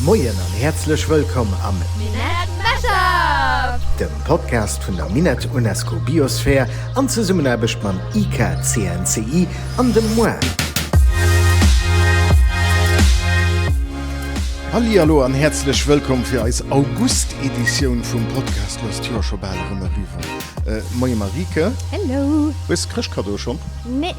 Moien an häerzlech wëllkomm am Minett Mashup! Dem Podcast vun der Minett UNESCO Biosphere an Zesummenaarbecht mam IKCNCI an dem moi. Hallihallo an häerzlech wëllkomm fir eis August-Editioun vum Podcast. Lo ass d'Joer scho bal erëm eriwwer. Moie Marieke. Hello. Hues de Chrëschtkaddoe schonn? Nee.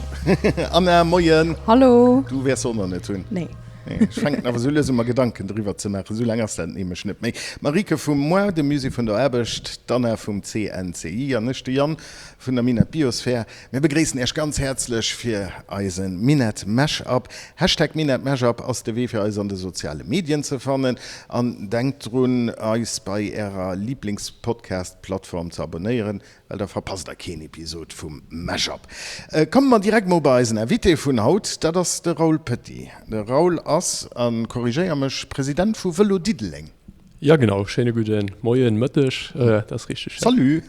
Anna, moien. Hallo. Du wäers se och nach net hunn. Nee. Ech fänken awer sou lues u mer Gedanken driwwer ze maachen. Sou laang ass dat nämlech net méi. D'Marieke vum moi, dem Musée vun der Aarbecht, d'Anna vum CNCI an ech, de Yann vun der Minett Biosphere. Mir begréissen Iech ganz häerzlech fir eise Minett Mash-up. Hashtag Minett Mash-up ass de Wee fir eis an de soziale Medien ze fannen. An denkt drun eis bei Ärer Liiblingspodcast-Plattform ze abonéieren. Well da verpasst der keen Episod vum Mashup. Komme mer direkt mol bei eisen Invité vun haut, dat ass de Raoul Petit. De Raoul ass, a korrigéier mech, President vu Vëlo Diddeleng. Jo genau, schéine gudde Moien, Mëtteg, dat ass richteg, jo. Salut!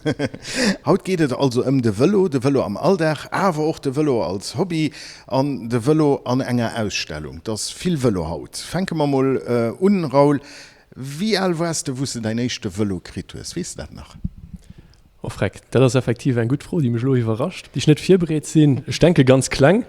Haut geet et also ëm de Vëlo, de Vëlo am Alldag, awer och de Vëlo als Hobby an de Vëlo an enger Ausstellung. 't ass vill Vëlo haut. Fänke mer mol un, Raoul, Wéi al waars de, wou s de däin éischte Vëlo kritt hues? Weess de dat nach? Oh freck, dat ass effektiv eng gutt Fro, déi mech elo iwwerrascht, déi ech net virbereet sinn. Ech denke ganz kleng.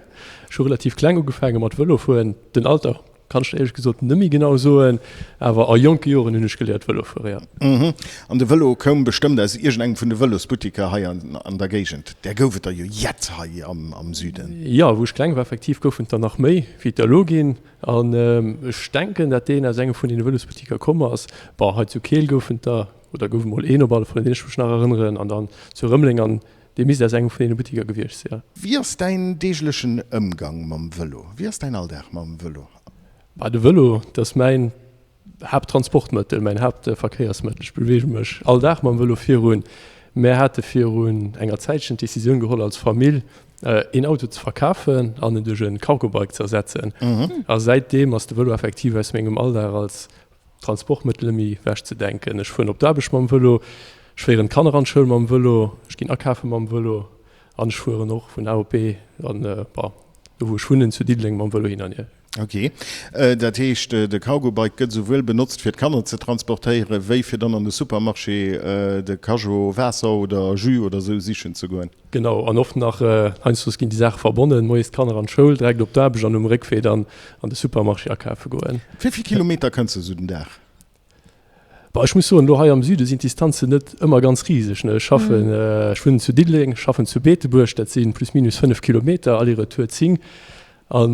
Ech hu relativ kleng ugefaange mat Vëlo fueren. Den Alter kann ech der éierlech gesot net méi genau soen, awer a jonke Joren hunn ech geléiert Vëlo fueren, jo. Mhm. An de Vëlo koum bestëmmt aus iergendengem vun de Vëlosbuttiker hei an der Géigend. Där gouf et der jo jett hei am Süden. Jo, wou ech kleng war, effektiv goufen et der nach méi, wéi et der elo ginn. An ech denken, dat deen aus engem vun deene Vëlosboutiquer komm ass. Bon, hei zu Keel goufen et der, oder gouf emol een op alle Fall, un deen ech mech nach erënneren, an dann zu Rëmeleng, an dee misst aus engem vun deene Boutiquer gewiescht sinn, jo. Wéi ass däin deeglechen Ëmgang mam Vëlo? Wéi ass däin Alldag mam Vëlo? Bah, de Vëlo, dat ass mäin Haapttransportmëttel, mäin Haaptverkéiersmëttel. Ech beweege mech all Dag mam Vëlo virun. Mär hate virun enger Zäitchen d'Decisioun geholl als Famill, een Auto ze verkafen an en duerch e Cargobike ze ersetzen. A säitdeem ass de Vëlo effektiv aus mengem Alldag als Transportmëttel net méi ewechzedenken. Ech fueren op d'Aarbecht mam Vëlo, ech féieren d'Kanner an d'Schoul mam Vëlo, ech ginn akafe mam Vëlo an ech fueren och vun A op B an, bon, do wou ech wunnen, zu Diddeleng mam Vëlo hin an hier. Ok, dat heescht de Cargobike gëtt esouwuel benotzt fir d'Kanner ze transportéieren, wéi fir dann an de Supermarché de Cageot Waasser oder Jus oder esou sichen ze goen? Genau, an oft nach, heiansdo ginn déi Saache verbonnen, moies d'Kanner an d'Schoul, direkt op d'Aarbecht an um Réckwee dann an de Supermarché akafe goen. Wéi vill Kilometer kënns de esou den Dag? Bah, ech muss soen, elo hei am Süde sinn d'Distanzen net ëmmer ganz riseg, ne. Ech schaffen, ech wunnen zu Diddeleng, schaffen zu Beetebuerg, dat si plus minus 5 Kilometer, aller-retour 10. A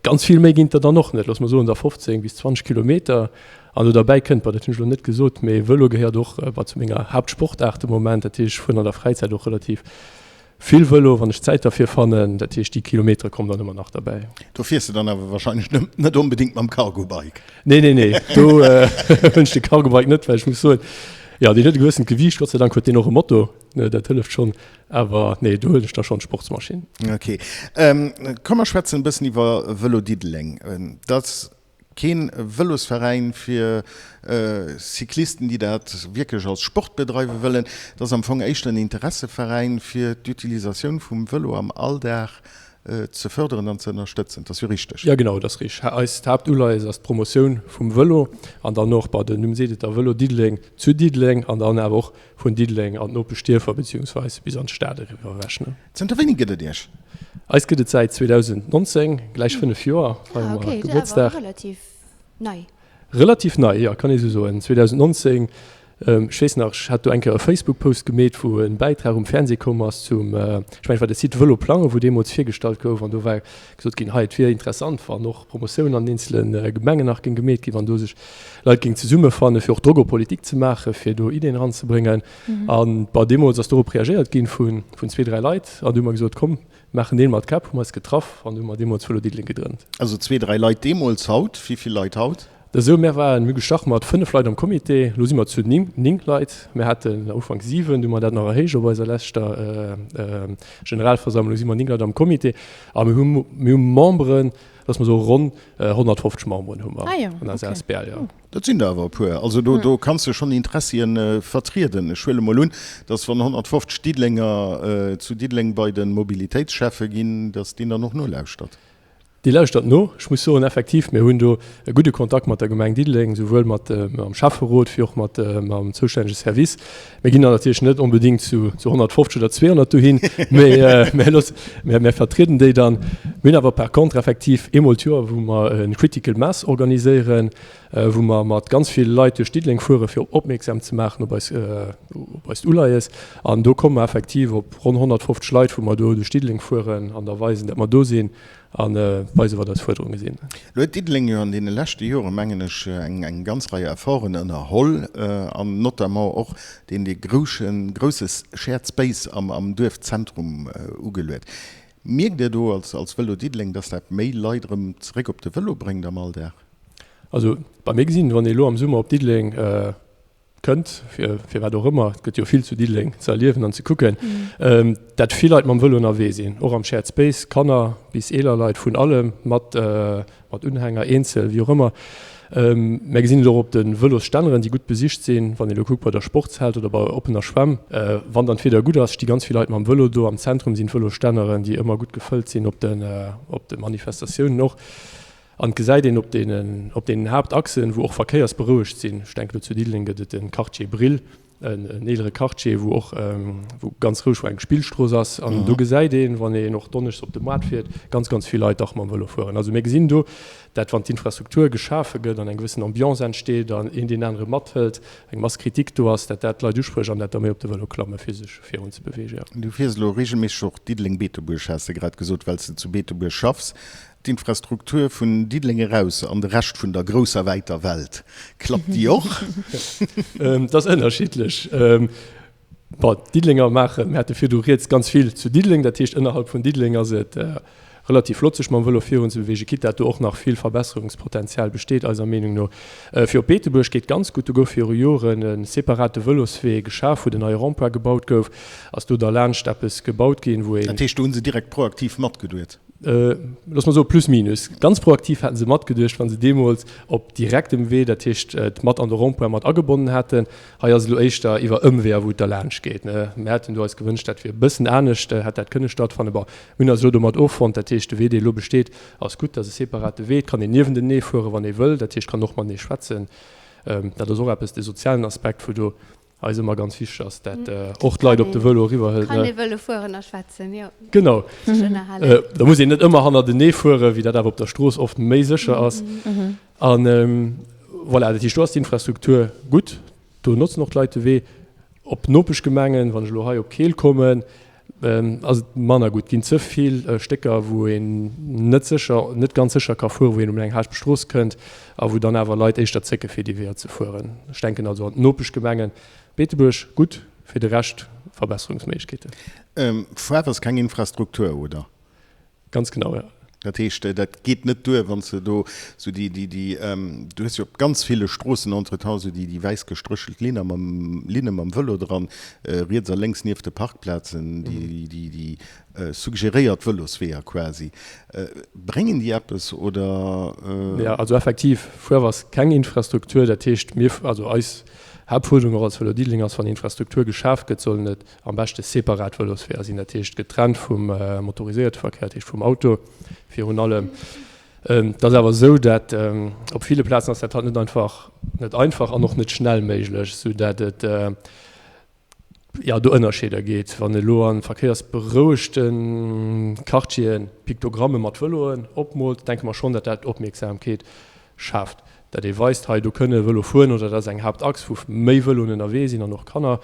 ganz vill méi ginn et der dann och net, looss mer soen der 15 bis 20 Kilometer. An do derbäi kënnt, bah, dat hunn ech elo net gesot, mee Vëlo gehéiert och, bah, zu menger Haaptsportaart de Moment. Dat heescht, ech fueren an der Fräizäit och relativ vill Vëlo, wann ech Zäit derfir fannen. Dat heescht, déi Kilometere kommen dann ëmmer nach derbäi. Do fiers de dann awer wahrscheinlech net onbedéngt mam Cargo-Bike? Nee, nee, nee, do hunn ech de Cargo-Bike net, well ech muss soen, jo, deen huet e gewëssent Gewiicht. Gott sei Dank huet deen och e Moto, dat hëlleft schonn. Awer nee, do huelen ech da schonn d'Sportsmaschinn. Ok. Komm mer schwätzen e bëssen iwwer Vëlo Diddeleng. Dat ass kee Vëlosveräin fir Cyclisten, déi dat wierklech als Sport bedreiwe wëllen. Dat ass am Fong éischter en Interesseveräin, fir d'Utilisatioun vum Vëlo am Alldag ze fërderen an ze ënnerstëtzen. Dat ass jo richteg? Jo genau, dat ass richteg. Eist Haaptuleies ass d'Promotioun vum Vëlo an dann och, bah, den Numm seet et, der Vëlo Diddeleng zu Diddeleng an dann awer och Vun Diddeleng an d'Nopeschdierfer beziehungsweis bis an d'Stad eriwwer ewech. Ne? Zënter wéini gëtt et Iech? Eis gëtt et säit 2019, gläich 5 Joer feiere mer okay, Gebuertsdag. Relativ nei. Relativ nei, jo, kann ee sou soen. 2019, ech weess nach, ech hat do eng Kéier e Facebook-Post gemeet, wou e Bäitrag um Fernseh komm ass zum, ech mengen et war de Site Vëloplange, wou deemools virgestallt gouf an do war gesot ginn, hei et wier interessant, wann och Promotioun an den eenzele Gemengen nach géing gemeet ginn, wann do sech Leit géing zesummefannen, fir och Drock op Politik ze maachen, fir do Ideeën eranzebréngen. An bon, deemools ass dorop reagéiert ginn vun zwee, dräi Leit. An du hu mer gesot, komm, maachen Neel mat Käpp, hu mer eis getraff an du hu mer deemools Vëlo Diddeleng gegrënnt. Also zwee, dräi Leit deemools, haut, wéi vill Leit haut? Dat ass esou, mär waren, mir hu gestart mat fënnef Leit am Comité, elo si mer zu néng Leit. Mir haten ufanks siwen, du hu mer dat nach erhéicht op eiser leschter Generalversammlung si mer néng Leit am Comité. A mir hu, mir hu Memberen, Lass mer soe ronn 150 Memberen hu mer an eiser Asbl, jo. Dat sinn der awer e puer. Also do do kanns de schonn Interessien vertrieden. Ech huele mol un, datt wann 150 Diddelenger zu Diddeleng bei de Mobilitéitsschäffe ginn, datt deen dann och nolauschtert. Déi lauschtert no. Ech muss soen, effektiv, mir hunn do e gudde Kontakt mat der Gemeng Diddeleng, souwuel mat mam Schäfferot wéi och mat mam zoustännege Service. Mir ginn dann natierlech net onbedéngt zu 150 oder 200 dohin, mee mir vertrieden déi dann. Mir hunn awer par contre effektiv eemol d'Joer, wou mer e Critical Mass organiséieren, wou mer mat ganz vill Leit duerch Diddeleng fuere fir opmierksam ze maachen op eis, op eist Uleies. An do komme mer effektiv op ronn 150 Leit, wou mer do duerch Diddeleng fueren an da weisen, datt mer do sinn a weisen, wat eis Fuerderunge sinn. Elo huet Diddeleng jo an deene leschte Jore, mengen ech, eng ganz Rei Efforten ënnerholl an notamment och deen dee grousse Shared Space am Duerfzentrum ugeluet. Mierkt Dir do als Vëlo Diddeleng, dass dat méi Leit erëm zeréck op de Vëlo bréngt am Alldag? Also bei mir gesinn, wann ee elo am Summer op Diddeleng kënnt, fir fir wat och ëmmer, et gëtt jo vill zu Diddeleng ze erliewen an ze kucken, dat vill Leit mam Vëlo ënnerwee sinn, och am Shared Space, Kanner bis eeler Leit, vun allem, mat mat Unhänger, eenzel, wéi och ëmmer. Mär gesinn et och op de Vëlosstänneren, déi gutt besicht sinn, wann ee elo kuckt bei der Sportshal oder bei oppener Schwämm. Wann dann d'Wieder gutt ass, sti ganz vill Leit mam Vëlo do. Am Zentrum sinn d'Vëlosstänneren, déi ëmmer gutt gefëllt sinn, op de op de Manifestatiounen och. An et gesäit een op deenen, op deenen Haaptachsen, wou och verkéiersberouegt sinn, ech denken do zu Diddeleng gëtt et de Quartier Brill, en eelere Quartier, wou och, wou ganz roueg, wou eng Spillstrooss ass. An do gesäit een, wann een och donneschs op de Moart fiert, ganz, ganz vill Leit dach mam Vëlo fueren. Also mir gesinn do, dat wann d'Infrastruktur geschafe gëtt an eng gewëssen Ambiance entsteet an een deen anere mathëlt, eng Masse critique do ass, dat dat d'Leit usprécht an dat der méi op de Vëlo klamme fir sech virun ze beweegen. Du fiers elo reegelméisseg och Diddeleng-Beetebuerg, has de grad gesot, well s de zu Beetebuerg schaffs. D'Infrastruktur vun Diddeleng eraus an de Rescht vun der grousser wäiter Welt, klappt déi och? Dat ass ënnerschiddlech. Bon, d'Diddelenger maachen, mir hate virdu rieds, ganz vill zu Diddeleng. Dat heescht, ënnerhalb vun Diddeleng ass et relativ flott, sech mam Vëlo virunzebewegen, quitte dat do och nach vill Verbesserungspotenzial besteet, eiser Meenung no. Fir op Beetebuerg geet ganz gutt. Do gouf viru Joren e separate Vëloswee geschaf, wou den neie Rond-point gebaut gouf. Ass do derlaanscht eppes gebaut ginn, wou een. Dat heescht, do hu se direkt proaktiv matgeduet? Looss mer soe plus minus. Ganz proaktiv haten se matgeduecht, wa se deemools op direktem Wee, dat heescht et mat an de Rond-point mat agebonnen hätten. Hei ass et elo éischter iwwer Ëmweeër, wou et derlaanscht geet. Mir hätten do eis gewënscht, dat wier e bëssen anescht, hätt dat kënne stattfannen. Bon, mir hunn eis elo domat offonnt. Dat heescht, de Wee, dee elo besteet, ass gutt. Dat ass e separate Wee. Et kann een niewentenee fueren, wann ee wëll. Dat heescht, kann och matenee schwätzen. Dat ass och eppes, de sozialen Aspekt, wou do eis ëmmer ganz wichteg ass, dat och d'Leit op de Vëlo eriwwer hëlt. Kann ee Vëlo fueren a schwätzen, jo. Genau. Sech ënnerhalen. Da muss een net ëmmer hannertenee fueren, wéi dat awer op der Strooss oft méi sécher ass. An voilà, dat heescht, do ass d'Infrastruktur gutt, do notzen och d'Leit de Wee. Op Nopeschgemengen, wann ech elo hei op Keel kommen, ass et manner gutt. Et ginn ze vill Stécker, wou een net sécher, net ganz sécher ka fueren, wou een un eng Haaptstrooss kënnt a wou dann awer Leit éischter zécke fir déi Weeër ze fueren. Ech denken also an d'Nopeschgemengen. Beetebuerg gutt, fir de Rescht Verbesserungsméiglechkeeten. Faarf ass keng Infrastruktur, oder? Ganz genau, ja. Dat heescht, dat geet net duer, wann s de do esou déi, déi, déi, du hues jo op ganz ville Stroossen entretemps esou déi, déi wäiss gestréchelt Linne mam, Linne mam Vëlo dran, riets a lénks nieft de Parkplazen, déi, déi, déi suggeréiert Vëlosweeër quasi. Bréngen déi eppes oder? Jo, also effektiv, Fuerf ass keng Infrastruktur. Dat heescht, mir, also eis Haaptfuerderung och als Vëlo Diddeleng ass, wann Infrastruktur geschaf gëtt, sollen et am beschte separat Vëlosweeër sinn, dat heescht getrennt vum motoriséierte Verkéier, dat heescht vum Auto virun allem. Et ass awer esou, dat op ville Plazen ass dat halt net einfach, net einfach an och net schnell méiglech, sou dat et jo do Ënnerscheeder gétt. Wann elo a verkéiersberouegte Quartieren Piktogramme mat Vëloen opmoolt, denke mer schonn, dat dat Opmierksamkeet schaaft, dat ee weist, hei do kënne Vëlo fueren oder dat ass eng Haaptachs, wou méi Vëloen ënnerwee sinn an och Kanner.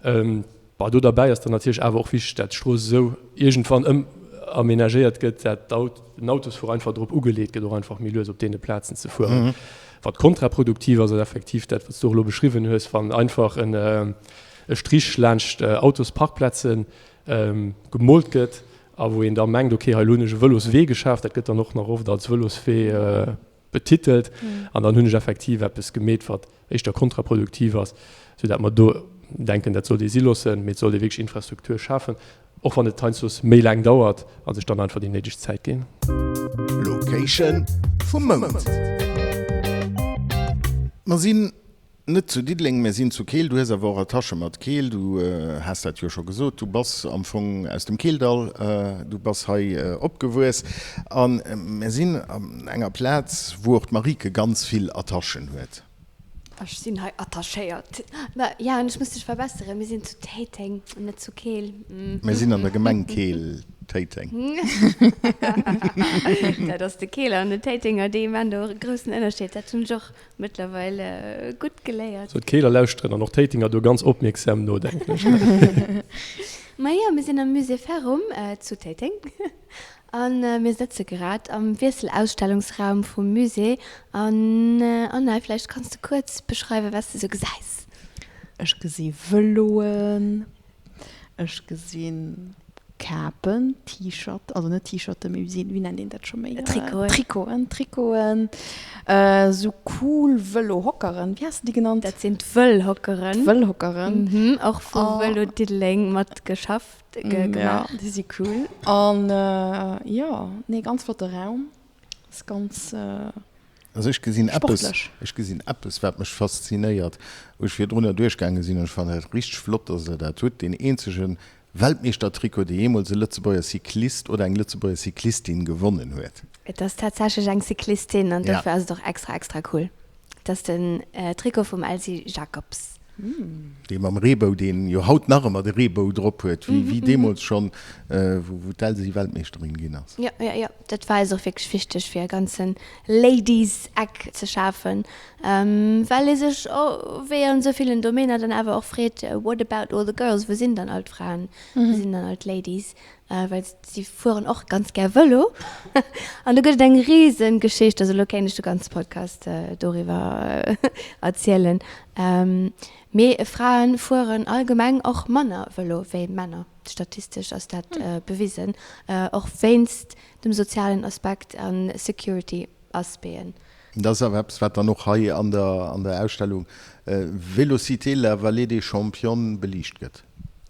Bon, do derbäi ass dann natierlech awer och wichteg, dat d'Strooss esou iergendwann ëmamenagéiert gëtt, dat den Autosfuerer einfach drop ugeleet gëtt, och einfach méi lues op deene Plazen ze fueren. Wat kontraproduktiv ass, ass effektiv dat, wat s du och elo beschriwwen hues, wann einfach e Strich laanscht Autosparkplaze gemoolt gëtt a wou een da mengt, okay, hei elo hunn ech e Vëloswee geschaf, dat gëtt dann och nach oft als Vëloswee betitelt an dann hunn ech effektiv eppes gemeet, wat éischter kontraproduktiv ass, soudatt mer do denken, dat sollt ee si loossen, mee et sollt ee wierklech Infrastruktur schafen, och wann et heiansdo méi laang dauert, a sech dann einfach déi néideg Zäit ginn. Location vum Mount. Mer sinn. Net zu Diddeleng, mä sinn zu Keel. Du hues awer och Attache mat Keel. Du has dat jo scho gesot. Du bass am Fong aus dem Keeldall. Du bass hei opgewuess. A mir sinn an enger Plaz, wou och d'Marieke ganz vill Attachen huet. Ech sinn hei attachéiert. Mä jo, an ech muss dech verbesseren, mir sinn zu Téiteng an net zu Keel. Mir sinn an der Gemeng Keel-Téiteng. Dat ass de Keeler an den Téitenger, déi maan do e groussen Ënnerscheed. Dat hunn ech och mëttlerweil gutt geléiert. So d'Keeler lauschteren an och d'Téitenger do ganz opmierksam no, denken ech. Majo, mir sinn am Musée Ferrum zu Téiteng. A mir sëtze grad am Wiesselausstellungsraum vum Musée. An Anna, vläicht kanns de kuerz beschreiwen, wat s de sou gesäis? Ech gesi Vëloen, ech gesi Kapen, T-Shirt, also net T-Shirten, mee wéi nennt een dat scho méi? Trikoten. Trikoten, Trikoten, esou cool Vëlohockeren, wéi has de déi genannt? Dat sinn d'Vëlhockeren. D'Vëlhockeren. Och vu Vëlo Diddeleng mat geschafft. Gemaach. Ja, déi si cool. An jo, nee, ganz flotte Raum. Ass ganz Also ech gesinn eppes, ech gesinn eppes, wat mech faszinéiert, wou ech virdrunner duerchgaange sinn, an ech fannen dat richteg flott, dass Der dat hutt, deen eenzege Weltmeeschtertrikot, dee jeemools e Lëtzebuerger Cyclist oder eng Lëtzebuerger Cyclistin gewonnen huet. Et ass tatsächlech eng Cyclistin an dofir ass et och extra, extra cool. Et ass den Trikot vum Elsy Jacobs. Dee mam Reebou, deen jo haut nach ëmmer de Reebou drop huet, wéi deemools schonn, wou d'Elsy Weltmeeschterin ginn ass. Jo, jo, jo, dat war eis och wierklech wichteg, fir e ganze Ladies-Eck ze schafen, well ee sech, wéi an esou villen Domainer, dann awer och freet, What about all the girls? Wou sinn dann all d'Fraen? Wou sinn dann all d'Ladies? Well si fueren och ganz gär Vëlo. An do gëtt et eng risen Geschicht, also elo kéint ech de ganze Podcast doriwwer erzielen. Mee Frae fueren allgemeng och manner Vëlo wéi Männer. Statistesch ass dat bewisen, och wéinst dem sozialen Aspekt a Security Aspecten. Dat ass awer eppes, wat dann och hei an der Ausstellung Vélocité, la vallée des championnes beliicht gëtt.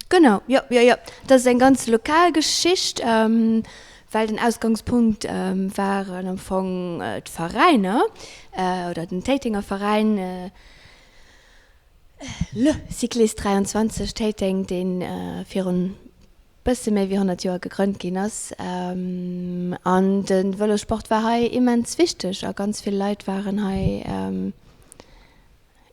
Genau, jo, jo, jo. Dat ass eng ganz lokal Geschicht, well den Ausgangspunkt waren am Fong d'Veräiner oder den Téitenger Veräin Le Cycliste 23 Téiteng, dee virun bësse méi wéi 100 Joer gegrënnt ginn ass. An de Vëlossport war hei immens wichteg a ganz vill Leit waren hei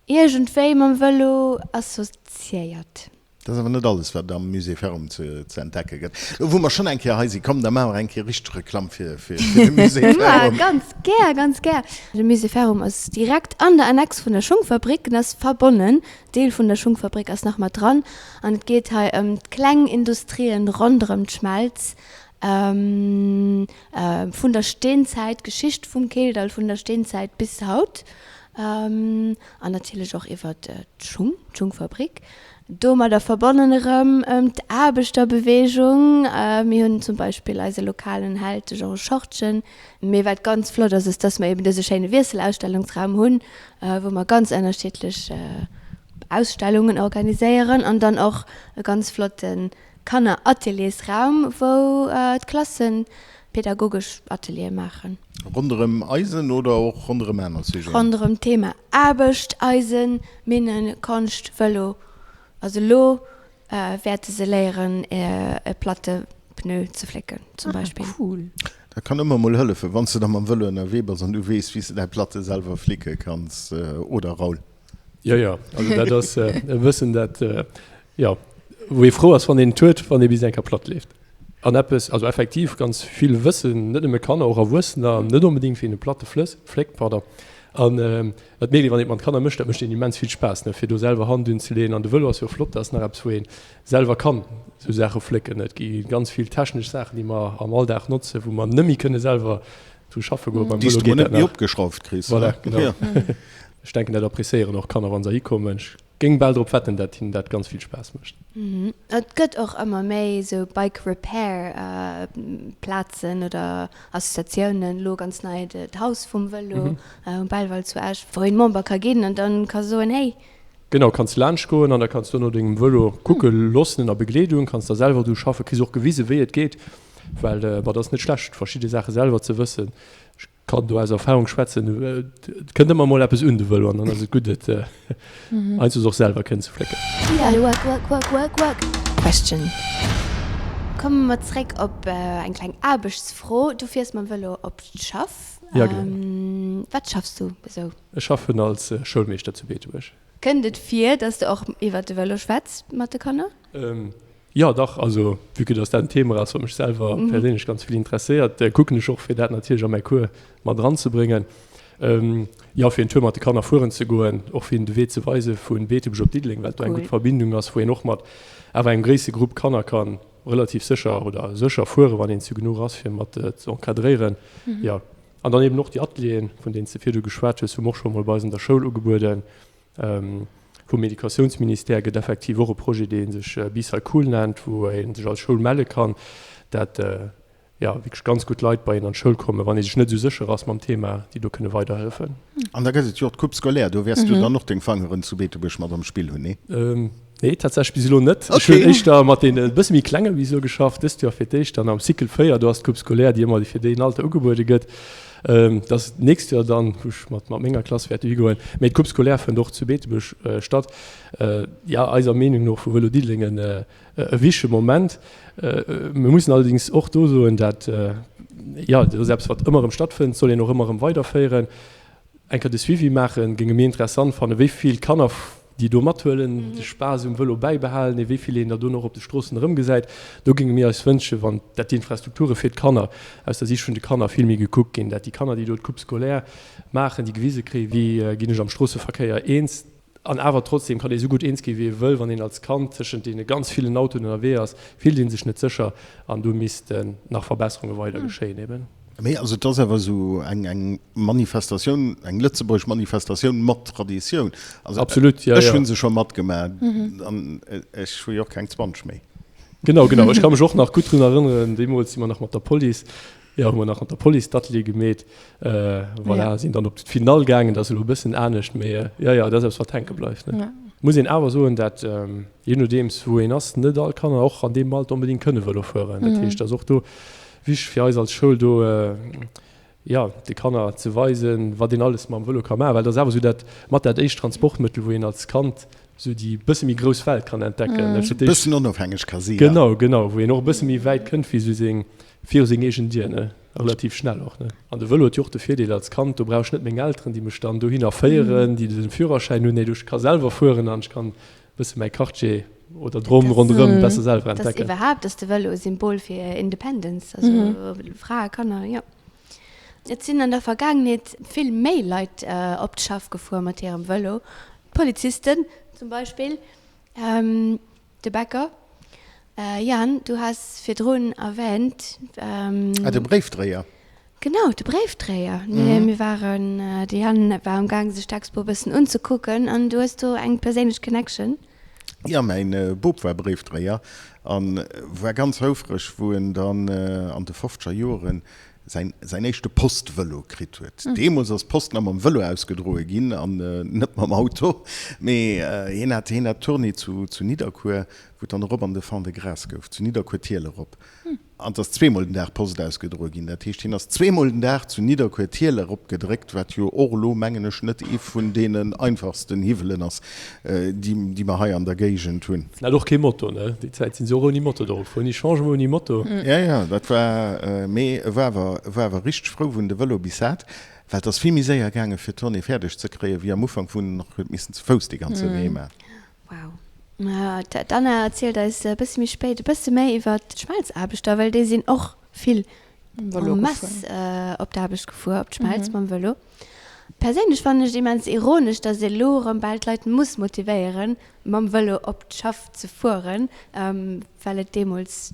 iergendwéi mam Vëlo assoziéiert. Dat ass awer net alles, wat am Musée Ferrum ze entdecke gëtt. Lo wou mer schonn eng Kéier hei sinn, komm, da maache mer eng Kéier richteg Reklamm fir de Musée Ferrum. Ganz gär, ganz gär. De Musée Ferrum ass direkt an der Annex vun der Schungfabrik en ass verbonnen. Deel vun der Schungfabrik ass nach mat dran. An et geet hei ëm d'kleng Industrien ronderëm d'Schmelz vun der Steenzäit, d'Geschicht vum Keeldall vun der Steenzäit bis haut. An natierlech och iwwer d'Schung, d'Schungfabrik. Domadder verbonnen erëm d'Aarbechterbeweegung. Mir hunn zum Beispill eise lokalen Held, de Georges Schortgen. Mee wat ganz flott ass, ass, dass mer eben dëse schéine Wiesselausstellungsraum hunn, wou mer ganz ënnerschiddlech Ausstellungen organiséieren an dann och e ganz flotte Kannerateliersraum, wou d'Klassen pädagogesch Ateliere maachen. Ronderëm Eisen oder och ronderëm aner Sujeten? Ronderëm d'Thema Aarbecht, Eisen, Minnen, Konscht, Vëlo. Also elo wäerte se léieren e platte Pneu ze flécken zum Beispill. Ah cool. Dat kann ëmmer mol hëllefen, wann s de da mam Vëlo ënnerwee bass an du weess, wéi s de däi Platte selwer flicke kanns, oder Raoul? Jo, jo, also dat ass e Wëssen, dat, jo, wou ee frou ass, wann een et huet, wann ee bis eng Kéier platt leeft. An eppes, also effektiv ganz vill wëssen, net nëmme Kanner, och Erwuessener, net onbedéngt wéi een e Platte flëss, fléckt, pardon. An dat mierkt ee, wann een et mat Kanner mécht, dat mécht een immens vill Spaass, ne, fir do selwer Hand unzeleeën. An de Vëlo ass jo flott, dat ass nach eppes, wou ee selwer kann esou Saache flécken. Et gi ganz vill technesch Saachen, déi mer am Alldag notzen, wou mer net méi kënne selwer dru schaffe goen. Beim Déi s Vëlo de mol geet net dat méi nach. opgeschrauft kriss, Voilà, ne? genau. Ech denken, dat appréciéieren och Kanner, wa se hikommen. Ech Géing bal drop wetten dat hinnen dat ganz vill Spaass mécht. Et gëtt och ëmmer méi esou Bike Repair Plazen oder Associatiounen, elo ganz nei d'Haus vum Vëlo um Belval zu Esch, wou een Member ka ginn an dann ka soen, hey. Genau, kanns laanscht goen an da kanns du no dengem Vëlo kucke loossen ënner Begleedung, kanns da selwer dru schaffen, kriss och gewise wéi et geet, well bon, dat ass net schlecht verschidde Saache selwer ze wëssen. Ech. Kann do aus Erfahrung schwätzen, et kënnt ëmmer mol eppes un de Vëlo an dann ass et gutt et heiansdo och selwer kënnen ze flécken. Work, work, work, work, work. Question. Komme mer zréck op eng kleng Aarbechtsfro. Du fiers mam Vëlo op d'Schaff. Ja, genau. Wat schaffs du esou? Ech schaffen als Schoulmeeschter zu Beetebuerg. Kënnt et vir, dass de och iwwert de Vëlo schwätz mat de Kanner? Jo, dach. Also, vue que dass dat en Thema ass, wat mech selwer perséinlech ganz vill interesséiert, kucken ech och, fir dat natierlech a mäi Cours mat eranzebréngen. Jo, fir en Tour mat de Kanner fueren ze goen, och fir hinnen de Wee ze weise vu Beetebuerg op Diddeleng, well do eng gutt Verbindung ass, wou een och mat awer engem gréisse Grupp Kanner ka relativ sécher oder sécher fueren, wann een zu genuch ass, fir mat ze encadréieren. Jo, an dann eben och déi Atelieren, vun deenen s de virdu geschwat hues, hu mer och scho mol bei eis an der Schoul ugebueden. Vum Educatiounsministère gëtt effektiv och e Projet, dee sech Bicycool nennt, wou ee sech als Schoul melle kann, dat jo wierklech ganz gutt Leit bei een an d'Schoul kommen, wann ee sech net esou sécher ass mam Thema, déi do kënne weiderhëllefen. An da gëtt et jo och d'Coupe scolaire, do wäers du dann och deng Fangeren zu Beetebuerg mat am Spill hunn, nee? Nee, tatsächlech bis elo net. Ech hunn éischter mat deene e bësse méi klenge bis elo geschafft. Dëst Joer fir d'éischt dann am Cycle 4, do ass d'Coupe scolaire, déi ëmmer fir deen Alter ugebuede gëtt. Dat ass d'nächst Joer dann, wou ech mat menger Klass wäert dohi goen. Mee d'Coupe scolaire fënnt och zu Beetebuerg statt. Jo, eiser Meenung no vu Vëlo Diddeleng en e wichtege Moment. Mir mussen allerdéngs och do soen, dat, jo, dat ass eppes, wat ëmmer erëm stattfënnt, soll een och ëmmer erëm weiderféieren. Eng Kéier de Suivi maachen, géinge mir interessant fannen, wéi vill Kanner déi do mathuelen, de Spaass um Vëlo bäibehalen, wéi vill een der dono och op de Stroossen erëmgesäit. Do géinge mir eis wënschen, wann dat d'Infrastrukture fir d'Kanner, aus der Sicht vun de Kanner, vill méi gekuckt ginn, dat déi Kanner, déi do d'Coupe scolaire maachen, déi gewise kréien, wéi ginn ech am Stroosseverkéier eens. An awer trotzdem kann ee sou gutt eens ginn, wéi ee wëll, wann een als Kand tëschent deene ganz villen Autoen ënnerwee ass, fillt ee sech net sécher an do missten nach Verbesserunge weider geschéien eben. Mee also et ass awer esou eng eng Manifestatioun, eng lëtzebuergesch Manifestatioun mat Traditioun. Also Absolut, ja, ech ja. hu se scho matgemaach an ech hu jo och keng 20 méi. Genau, genau. Ech ka mech och nach gutt drun erënneren, deemools si mer nach mat der Police, jo, hu mer nach mat der Police d'Ateliere gemeet. Voilà, sinn dann op d'Finall gaangen, dat ass elo e bëssen anescht, mee jo, jo, dat ass eppes, wat hänke bleift, ne. Muss een awer soen, dat jee nodeems wou een ass, net all Kanner och an deem Alter onbedéngt kënne Vëlo fueren. Dat heescht, dat ass och do wichteg fir eis als Schoul do, jo, de Kanner ze weisen, wat een alles mam Vëlo ka maachen, well dat ass awer esou dat mat dat éischt Transportmëttel, wou een als Kand esou déi bësse méi grouss Welt kann entdecken. E bëssen onofhängeg ka si, ja. Genau, genau, wou een och e bësse méi wäit kënnt wéi esou seng, viru seng eegen Dier, ne, relativ schnell och, ne. An de Vëlo huet jo och de Virdeel als Kand, do brauch ech net meng Elteren, déi mech dann dohinner féieren, déi de Führerschäin hunn, nee, do ech ka selwer fueren an ech kann e bësse mäi Quartier oder d'Ronn ronderëm besser selwer entdecken. Dass iwwerhaapt ass de Vëlo e Symbol fir Independence, also Frae, Kanner, jo. Et sinn an der Vergaangenheet vill méi Leit op d'Schaff gefuer mat hirem Vëlo, d'Polizisten zum Beispill, de Bäcker. Jan, du has virdrun erwähnt. Ah, de Bréifdréier. Genau, de Bréifdréier. Mir waren, de Jan war am gaang sech d'Expo e bëssen unzekucken an du hues do eng perséinlech Connection. Jo, mäin Bop war Bréifdréier a war ganz houfreg, wou en dann an de fofzeger Joren säin säin éischte Postvëlo kritt huet. Deemools ass d'Post nach mam Vëlo ausgedroe ginn an net mam Auto, mee hien hat hien hat d'Tournée zu zu Nidderkuer, wou et dann erop an de Fond-de-Gras gouf, zu Nidderkuer d'Hiel erop. An et ass zweemol den Dag Post ausgedroe ginn. Dat heescht, hien ass zweemol den Dag zu Nidderkuer d'Hiel eropgedréckt, wat jo och elo, mengen ech, net ee vun deenen einfachsten Hiwwelen ass, déi déi mer hei an der Géigend hunn. En hat och kee Moto, ne? Déi Zäit sinn se och ouni Moto do gefuer, ouni Changement, ouni Moto. Ja, ja, dat war, mee e war awer, e war awer richteg frou, wou en de Vëlo bis hat, well et ass vill méi séier gaangen, fir d'Tournée fäerdeg ze kréien, wéi am Ufank, wou en nach huet missen ze Fouss dee ganze Wee maachen. Wow. D'Anna erzielt eis e bësse méi spéit e bësse méi iwwer d'Schmelzaarbechter, well déi sinn och vill en masse op d'Aarbecht gefuer, op d'Schmelz mam Vëlo. Perséinlech fannen ech et immens ironesch, datt ee lo erëm bal d'Leit muss motivéieren, mam Vëlo op d'Schaff ze fueren, well et deemools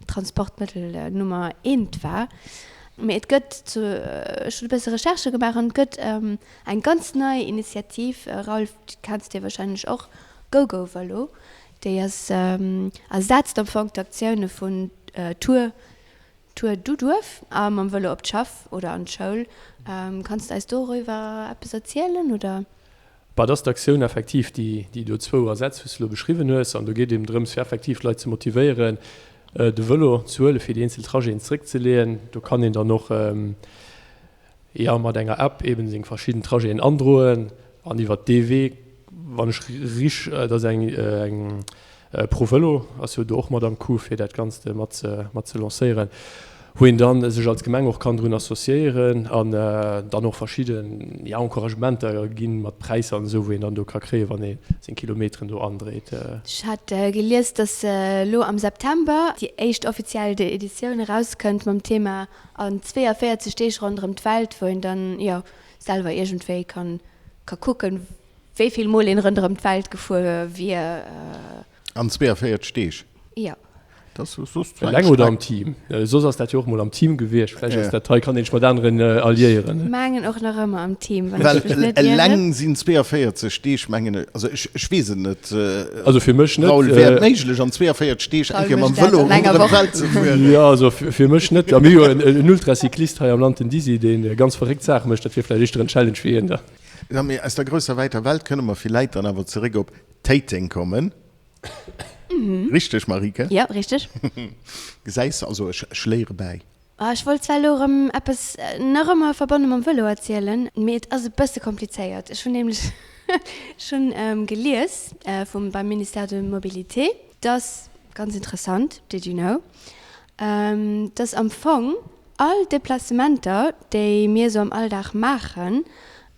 d'Transportmëttel Nummer eent war. Mee et gëtt zu, ech hunn e bësse Recherchë gemaach an et gëtt eng ganz nei Initiativ, Raoul, déi kenns de warscheinlech och, GoGoVëlo, déi ass ersetzt am Fong d'Aktioune vun Tour Tour du Duerf a mam Vëlo op d'Schaff oder an d'Schoul. Kanns de eis doriwwer eppes erzielen, oder? Bah, et ass d'Aktioun effektiv, déi déi do zwou ersetzt, wou s de elo beschriwwen hues. An do geet et eben drëms, fir effektiv d'Leit ze motivéieren, de Vëlo ze huelen, fir déi eenzel Trajeten zeréckzeleeën. Do kann een dann och. Jo, mat enger App eben seng verschidden Trajeten androen an iwwert dee Wee, wann ech rich, et ass eng eng ProVelo ass jo do och mat am Coup fir dat Ganzt mat ze mat ze lancéieren, wou een dann sech als Gemeng och kann drun associéieren an dann och verschidden, ja, Encouragementer ginn mat Präisser an esou, wou een dann do ka kréien, wann ee seng Kilometeren do andréit. Ech hat gelies, dass elo am September déi éischt offiziell Editioun erauskënnt mam Thema An 42 Deeg ronderëm d'Welt, wou een dann, jo, selwer iergendwéi kann ka kucken, wéi vill Mol een ronderëm d'Welt gefuer wier. An 42 Deeg? Jo. Dat ass soss zwar eng Eleng oder am Team? Soss ass dat jo och mol am Team gewiescht. Vläicht ass dat hei, kann een sech mat aneren alliéieren. Ech mengen och nach ëmmer am Team, wann ech mech net ieren. Well eleng sinn 42 Deeg, mengen ech, also ech, ech weess et net. Also fir mech net. Raoul, wär et méiglech an 42 Deeg eng Kéier mam Vëlo ronderëm d'Welt ze fueren? Jo, also fir mech net. A mir hu jo en Ultracyclist hei am Land, den Dizzy, dee ganz verréckt Saache mécht. Dat wier vläicht éischter en Challenge fir hien da. Jo, mee aus der grousser wäiter Welt kënne mer villäit dann awer zeréck op Téiteng kommen. Richteg, Marieke? Jo, richteg. Gesäis, also ech léiere bäi. Ah, ech wollt zwar elo erëm eppes nach ëmmer verbonne mam Vëlo erzielen, mee et ass e bësse komplizéiert. Ech hunn nämlech schonn gelies vum beim Ministère de Mobilité, dass, ganz interessant, did you know, dass am Fong all Deplacementer, déi mir esou am Alldag maachen,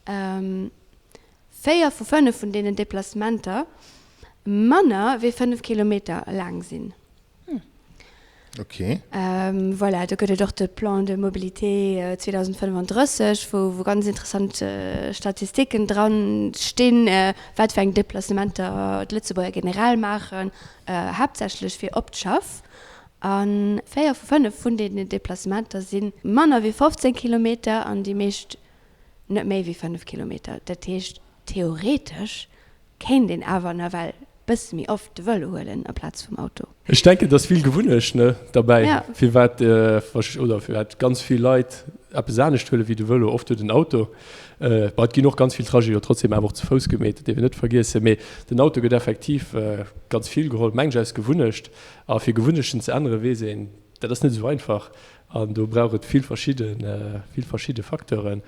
4 vu 5 vun deenen Deplacementer manner wéi 5 Kilometer laang sinn. Ok. Voilà, do gëtt et och de Plan de mobilité 2035, wou wou ganz interessant Statistiken dran stinn, wat fir eng Deplacementer d'Lëtzebuerger generell maachen, haaptsächlech fir op d'Schaff. A 4 vu 5 vun deenen Deplacementer si manner wéi 15 Kilometer an déi meescht net méi wéi 5 Kilometer. Dat heescht, theoretesch kéint een awer nawell bësse méi oft de Vëlo huelen amplaz vum Auto. Ech denken, et ass vill Gewunnecht, ne, derbäi, firwat oder firwat ganz vill Leit eppes anescht huele wéi de Vëlo, oft jo den Auto. Bon, et ginn och ganz vill Trajete jo trotzdem awer och ze Fouss gemeet, dat dierf een net vergiessen. Mee den Auto gëtt effektiv ganz vill geholl, mengt ech, aus Gewunnecht. A fir Gewunnechten ze änneren, weess een, dat ass net esou einfach an do brauch et vill verschidde, vill verschidde Facteuren.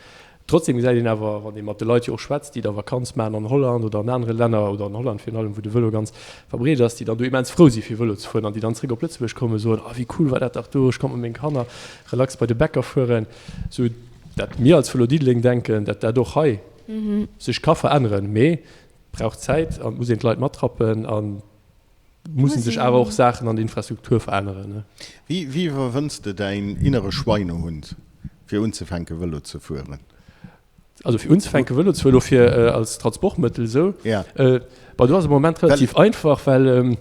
Trotzdem gesäit een awer, wann ee mat de Leit jo och schwätzt, déi da Vakanz maachen an Holland oder an anere Länner oder an Holland virun allem, wou de Vëlo ganz verbreet ass, déi dann do immens frou si fir Vëlo ze fueren an déi dann zréck op Lëtzebuerg kommen a soen, Oh wéi cool war dat dach do, ech konnt mat menge Kanner relax bei de Bäcker fueren. Sou dat mir als Vëlo Diddeleng denken, dat dat och hei sech ka veränneren, mee et brauch Zäit an et muss een d'Leit matrappen an mussen sech awer och Saachen an der Infrastruktur veränneren. Wéi iwwerwënns de däin innere Schweinehund, fir unzefänke Vëlo ze fueren? Also fir unzefänke Vëlo ze fueren, elo fir als Transportmëttel esou? Ja. Bon, do ass et am Moment relativ einfach, well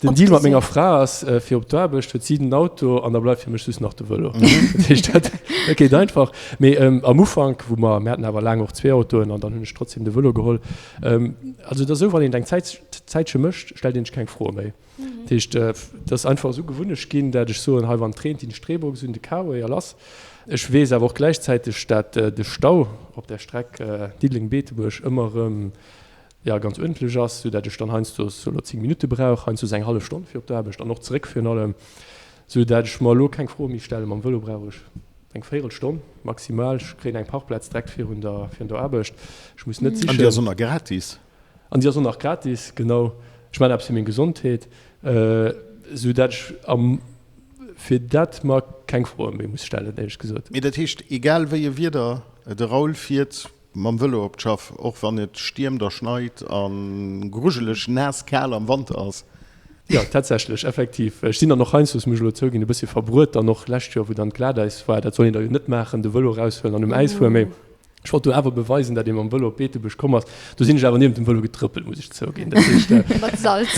den Deal mat menger Fra ass, fir op d'Aarbecht huet si den Auto an da bleift fir mech just nach de Vëlo. Dat heescht, dat geet einfach. Mee am Ufank, wou mer, mir haten awer laang och zwee Autoen an dann hunn ech trotzdem de Vëlo geholl, Also et ass esou, wann een et eng Zäit, Zäitche mécht, stellt een sech keng Froe méi. Dat heescht, et ass einfach esou Gewunnecht ginn, dat ech soen, hei wann et reent, dinn ech d'Reebox un, de K-Way a lass. Ech weess awer och gläichzäiteg, dat de Stau op där Streck Diddeleng-Beetebuerg ëmmer erëm, jo, ganz uerdentlech ass, sou dat ech dann heiansdo elo 10 Minutte brauch, heiansdo eng hallef Stonn fir op d'Aarbecht an och zeréck virun allem. Sou dat ech mer elo keng Froe méi stellen. Mam Vëlo brauch ech eng Véirelstonn maximal. Ech kréien eng Parkplaz direkt virun der, virun der Aarbecht. Ech muss net sichen. An déi ass och nach gratis. An déi ass och nach gratis, genau. Ech maachen eppes fir meng Gesondheet, sou dat ech am, fir dat mer keng Froe méi muss stellen, éierlech gesot. Mee dat heescht, egal wéi e Wieder, de Raoul fiert Mam Vëlo op d'Schaff, och wann et stiermt a schneit a grujeleg naass kal am Wanter ass. Jo, tatsächlech, effektiv. Ech sinn dann och heiansdo, muss ech elo zouginn, e bëssi verbruet dann och lescht Joer, wou dann d'Glatäis war. Dat soll een da jo net maachen, de Vëlo eraushuelen an um Äis fueren, mee ech wollt do awer beweisen, dat ee mam Vëlo op Beetebuerg komm ass. Do sinn ech awer niewent dem Vëlo getrëppelt, muss ech zouginn. Dat heescht. Mat Salz.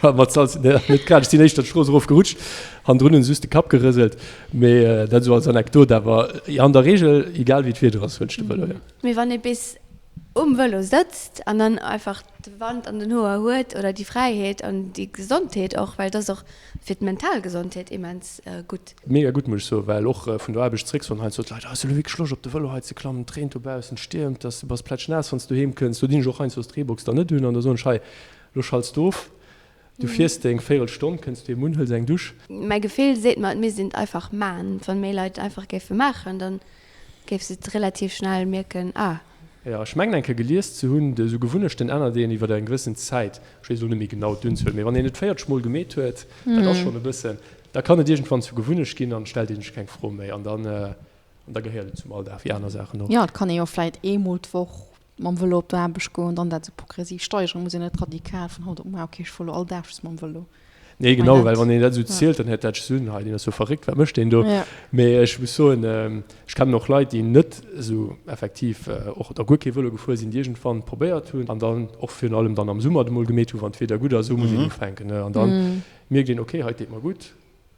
Mat Salz, net grad. Ech sinn éischter d'Strooss erof gerutscht, hannendrun hunn se just de Kapp gerëselt. Mee dat esou als Anekdot, awer an der Reegel, egal wéi d'Wieder ass, huelen ech de Vëlo, jo. Mee wann ee bis um Vëlo sëtzt an dann einfach de Wand an den Hoer huet oder déi Fräiheet an déi Gesondheet och, well et ass och fir d'mental Gesondheet immens gutt. Mega gutt, muss ech soen, well och vun der Aarbecht zréck soen heiansdo d'Leit, Hues de elo wierklech Loscht op de Vëlo hei ze klammen, et reent dobaussen, et stiermt, dass du bass plätschnaass wann s du doheem kënns. Do dinn ech och heiansdo d'Reebox dann net un an da soen ech, Hei, elo schalts du of. Du fiers deng véirel Stonn, kënns doheem un, hëls eng Dusch. Mäi Gefill seet mer, et misst een et einfach man. Wann méi Leit et einfach géife maachen, dann. Géifs et relativ schnell mierken, ah. Jo, ech mengen eng Kéier gelies ze hunn, esou Gewunnechten ännert een iwwer eng gewëssen Zäit. Ech weess elo net méi genau d'Unzuel, mee wann een et 40 mol gemeet huet, dat ass schonn e bëssen, da kann et iergendwann zur Gewunnecht ginn an stellt ee sech keng Fro méi an dann, an da gehéiert et zum Alldag wéi aner Saachen och. Jo, et kann ee jo vläit eemol d'Woch mam Vëlo op d'Aarbecht goen, dann dat esou progressiv steigeren. Muss een net radikal vun haut op muer, ok, ech fuer elo all Dag just mam Vëlo. Nee, genau, well wann een dat esou zielt, dann héiert dat sech un, hei, deen ass jo verréckt, wat mécht deen do? Mee ech muss soen, ech kennen och Leit, déi net esou effektiv och da guer kee Vëlo gefuer sinn, déi iergendwann probéiert hunn an dann och virun allem dann am Summer et emol gemeet hunn, wann d'Wieder gutt ass, esou muss een ufänken, ne? An da mierkt een, okay, hei deet mer gutt.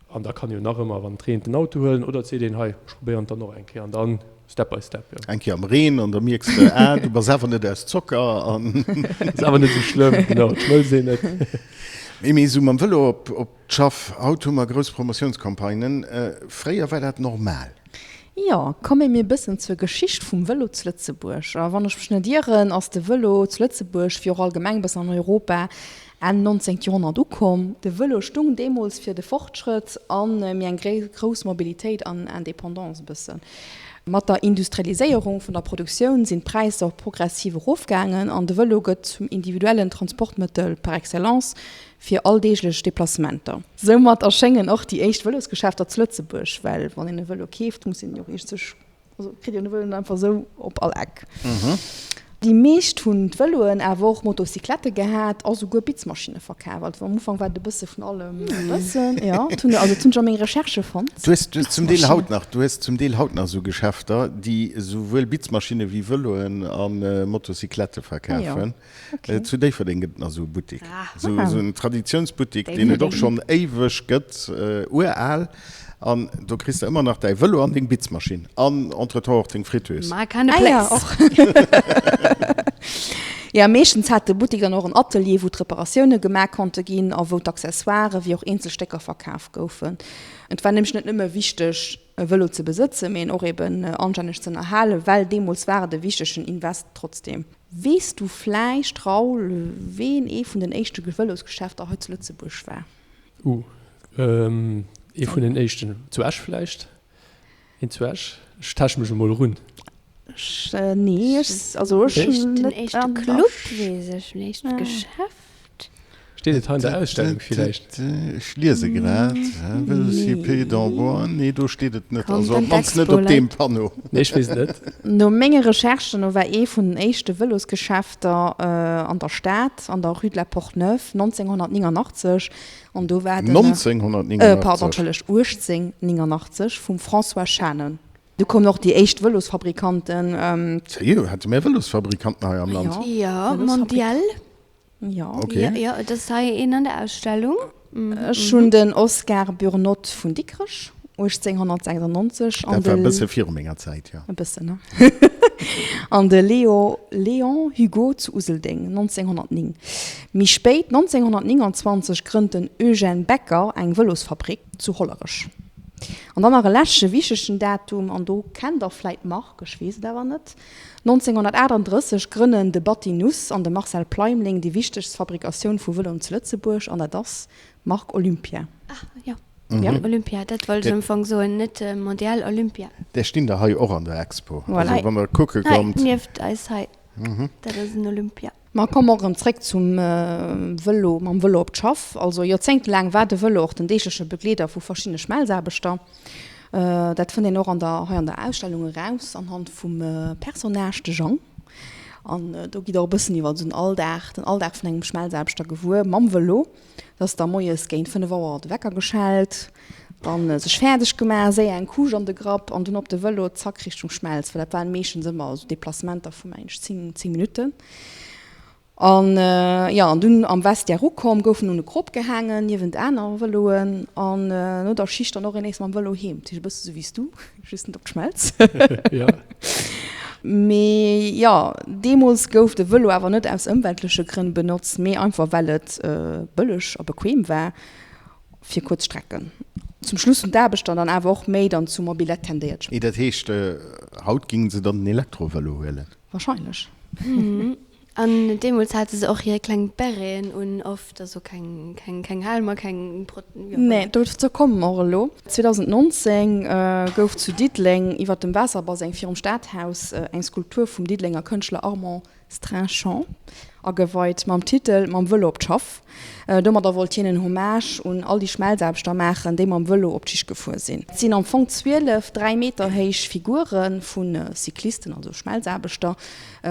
An da kann een jo nach ëmmer, wann et reent, den Auto huelen oder et seet een, hei, ech probéieren et dann och eng Kéier an dann step by step, jo. Eng Kéier am Reen an da mierks de, ah, du bass awer net aus Zocker an. Ass awer net esou schlëmm, genau, et schmëlzt een net. Mee mee esou mam Vëlo op op d'Schaff, haut hu mer grouss Promotiounscampagnen, fréier war dat normal. Jo, komme mir e bëssen zur Geschicht vum Vëlo zu Lëtzebuerg. A wann ech mech net ieren, ass de Vëlo zu Lëtzebuerg, wéi och allgemeng e bëssen an Europa, Enn 19. Joerhonnert ukomm. De Vëlo stung deemools fir de Fortschrëtt an méi eng grouss Mobilitéit an Indépendance e bëssen. Mat der Industrialiséierung vun der Produktioun sinn d'Präisser och progressiv erofgaangen an de Vëlo gëtt zum individuellen Transportmëttel par excellence fir alldeeglech Deplacementer. Soumat erschéngen och déi éischt Vëlosgeschäfter zu Lëtzebuerg, well wann een e Vëlo keeft, muss een jo och eescht sech Also kritt een de Vëlo net einfach esou op all Eck. Déi meescht hunn d'Vëloen, awer och Motocyclette gehat a souguer Bitzmaschinne verkaf. Also am Ufank war et e bësse vun allem e bëssen. Jo, dat hunn also dat hunn ech a menge Recherchë fonnt. Du hues du hues zum Deel haut nach, du hues zum Deel haut nach esou Geschäfter, déi esouwuel Bitzmaschinne wéi Vëloen a Motocyclette verkafen. Okay. Zu Déifferdeng gëtt et nach esou e Buttek. Esou esou en Traditiounsbuttek, deen et och schonn éiweg gëtt, ural. An do kriss de ëmmer nach däi Vëlo an deng Bitzmaschinn an entretemps och deng Friteuse. My kind of place. Ah ja, och. Jo, meeschtens hat de Buttek dann och en Atelier, wou d'Reparatioune gemaach konnte ginn a wou d'Accessoiren, wéi och eenzel Stécker verkaf goufen. Et war nämlech net nëmme wichteg, e Vëlo ze besëtzen, mee en och eben anstänneg ze ënnerhalen, well deemools war et e wichtegen Invest trotzdeem. Weess du vläicht, Raoul, ween ee vun den éischte Vëlosgeschäfter hei zu Lëtzebuerg war? Uh, ee vun den éischten. Zu Esch vläicht? Een zu Esch? Ech taasche mech emol erun. Ech, nee, ech, also ech hunn net. Den éischte Club weess ech, den éischte Geschäft. Steet et hei an der Ausstellung villäicht? Ech liese grad, Vélocipéde en bois, nee do steet et net, also op d'mannst net op deem Panneau. Nee, ech weess et net. No menge Recherchen no war ee vun den éischte Vëlosgeschäfter an der Stad an der Rue de la Porte-Neuve 1989 an do war den. 1989? Pardon, entschëllegt, 1889 vum François Schanen. Du koumen och déi éischt Vëlosfabrikanten. Sérieux, hate mär Vëlosfabrikanten hei am Land? Jo, Mondial. Jo. Okay. Jo, jo, et ass hei een an der Ausstellung. Ech hunn den Oscar Burnotte vun Dikrech, 1896, an Dat war e de. bësse viru menger Zäit, jo. E bëssen, ne? An de Léo, Léon Hugo zu Useldeng, 1909. Méi spéit, 1929, grënnt den Eugène Becker eng Vëlosfabrik zu Hollerech. An dann nach e leschte wichtegen Datum, an do kennt Der vläit d'Mark, ech weess et awer net, 1938 grënnen de Batty Nuss an de Marcel Pleimling déi wichtegst Fabrikatioun vu Vëloen zu Lëtzebuerg, an dat ass d'Mark Olympia. Ah jo, Olympia, dat wollt ech am Fong soen, net Mondial, Olympia. Där stinn der hei och an der Expo, also wann der kucke kommt. Hei nieft eis hei, dat ass en Olympia. Ma komme mer erëm zréck zum Vëlo, mam Vëlo op d'Schaff. Also joerzéngtelaang war de Vëlo och den deegleche Begleeder vu verschiddene Schmelzaarbechter. Dat fënnt een och an der hei an der Ausstellung eraus anhand vum Personnage, de Jang. An do gitt der och e bëssen iwwer den Alldag, den Alldag vun engem Schmelzaarbechter gewuer mam Vëlo. Et ass da moies géint 5 Auer de Wecker geschellt, dann sech fäerdeg gemaach, séier eng Couche an de Grapp an dunn op de Vëlo, zack Richtung Schmelz, well dat waren meeschtens ëmmer esou Deplacementer vu mengen ech 10, 10 Minutten. An jo, an dunn am Vestiaire ukomm, gouf en un e Krop gehaangen, niewent aner Vëloen an no der Schicht dann och een nees mam Vëlo heem. Dat heescht e bësse sou wéi s du, just net op d'Schmelz. Mee jo, deemools gouf de Vëlo awer net aus ëmweltleche Grënn benotzt, mee einfach well et bëlleg a bequem war fir kuerz Strecken. Zum Schluss hunn d'Aarbechter dann awer och méi dann zu Mobilette tendéiert. Dat heescht, haut géinge se dann den Elektrovëlo huelen? Wahrscheinlech. An deemools hate se och hir kleng Béreten un oft, also keng, keng, keng Helmer, keng Prot, jo, voilà. Nee, dozou komme mer och elo. 2019 gouf zu Diddeleng iwwer dem Waasserbaseng virum Stadhaus eng Skulptur vum Diddelenger Kënschtler Armand Strinchon ageweit mam Titel Mam Vëlo op d'Schaff. Domadder wollt hien en Hommage un all déi Schmelzaarbechter maachen, déi mam Vëlo op d'Schicht gefuer sinn. Et sinn am Fong 12 3 Meter héich Figure vu Cyclisten, also Schmelzaarbechter,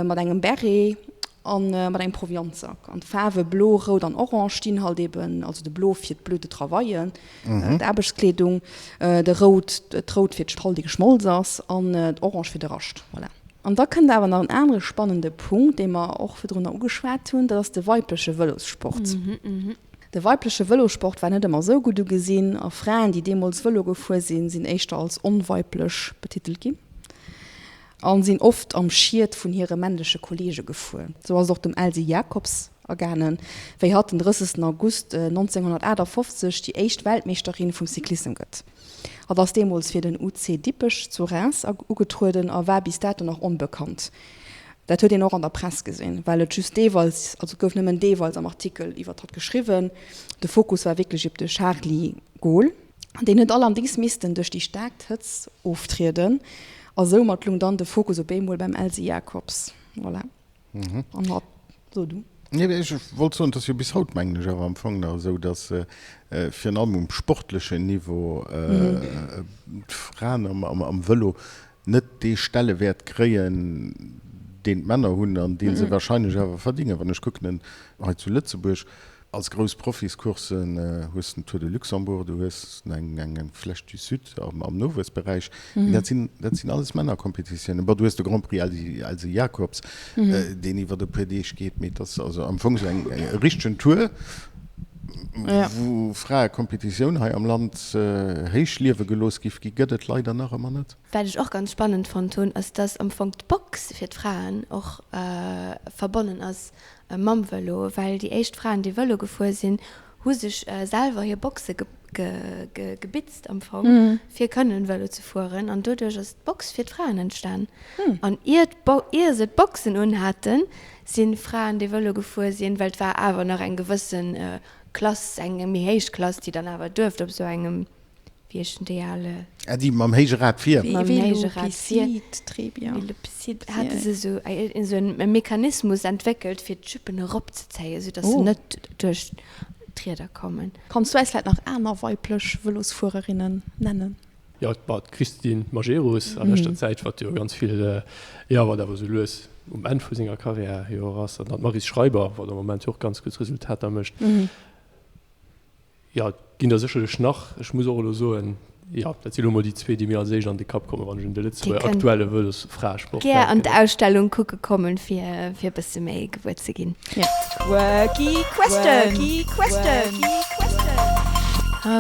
mat engem Beret a mat engem Proviantsak. An d'Faarwe blo, rout an orange stinn halt eben, also de blo fir d'Bleu de travail, d'Aarbechtskleedung, de rout, d'rout fir d'Stall, dee geschmolz ass, an d'orange fir de Rascht. Voilà. An da kënnt awer nach en anere spannende Punkt, dee mer och virdrunner ugeschwat hunn, dat ass de weibleche Vëlossport. De weibleche Vëlossport war net ëmmer esou gutt ugesinn a Fraen, déi deemools Vëlo gefuer sinn, sinn éischter als onweiblech betitelt ginn a sinn oft am Schiet vun hire männleche Kolleege gefuer. Sou ass et och dem Elsi Jacobs ergaangen, wéi hatt den 30. August 1958 déi éischt Weltmeeschterin vum Cyclissem gëtt. Hatt ass deemools fir den UC Dippech zu Reims ugetrueden a war bis dato nach onbekannt. Dat huet een och an der Press gesinn, well et just deelweis, also et gouf nëmmen deelweis am Artikel iwwert hatt geschriwwen. De Fokus war wierklech op de Charly Gaul. Deen huet allerdéngs missten duerch déi staark Hëtzt oftrieden a soumat lung dann de Fokus op eemol beim Elsy Jacobs. Voilà. An hatt, so du. Nee, ech wollt soen, et ass jo bis haut, mengen ech, awer am Fong nach esou, datt virun allem um sportlechen Niveau d'Fraen am Vëlo net dee Stellewäert kréien, deen d'Männer hunn an dee se wahrscheinlech awer verdingen. Wann ech kucken hei zu Lëtzebuerg, Als grouss Profiscoursen hues den Tour de Luxembourg, du hues eng Flèche du Sud am Nowuessberäich, mee dat sinn, dat sinn alles Männercompetitiounen. Bon, du hues de Grand Prix Else Jacobs, deen iwwer e puer Deeg geet, mee et ass also am Fong esou eng e richtegen Tour, wou Fraecompetitioun hei am Land héich liewe gelooss giff gi, gëtt et leider nach ëmmer net. Wat ech och ganz spannend fonnt hunn, ass dass am Fong d'Box fir d'Fraen och verbonnen ass Mam Vëlo, well déi éischt Fraen, déi Vëlo gefuer sinn, hu sech selwer hir Boxe gebitzt am Fong, fir kënnen Vëlo ze fueren. An doduerch ass d'Box fir d'Fraen entstan. An ier ier se d'Boxen unhaten, si Fraen, déi Vëlo gefuer sinn, well et war awer nach eng gewësse Klass, eng méi héich Klass, déi dann awer duerft op esou engem Wéi heeschen déi al? Ah, déi mam héije Rad vir. Mam héije Rad vir. Vélopicide, hate se esou esou e Mechanismus entwéckelt, fir d'Juppen eropzezéien, esou datt se net duerch d'Rieder kommen. Kanns du äis vläit nach aner weiblech Vëlosfuererinnen nennen? Jo, bah, d'Christine Majerus a leschter Zäit, wat jo ganz vill, jo, wat awer esou lues um Enn vu senger Karriär jo och ass. An dann d'Maryse Schreiber, wat am Moment jo och ganz gutt Resultater mécht. Jo, et ginn der sécherlech nach. Ech muss och elo soen, jo, dat si elo mol déi zwee, déi mir als éischt an de Kapp kommen, wann ech un de Lëtzebuerger aktuelle Vëlosfraesport denken. Gär an d'Ausstellung kucke kommen, fir e bësse méi gewuer ze ginn. Quirky question!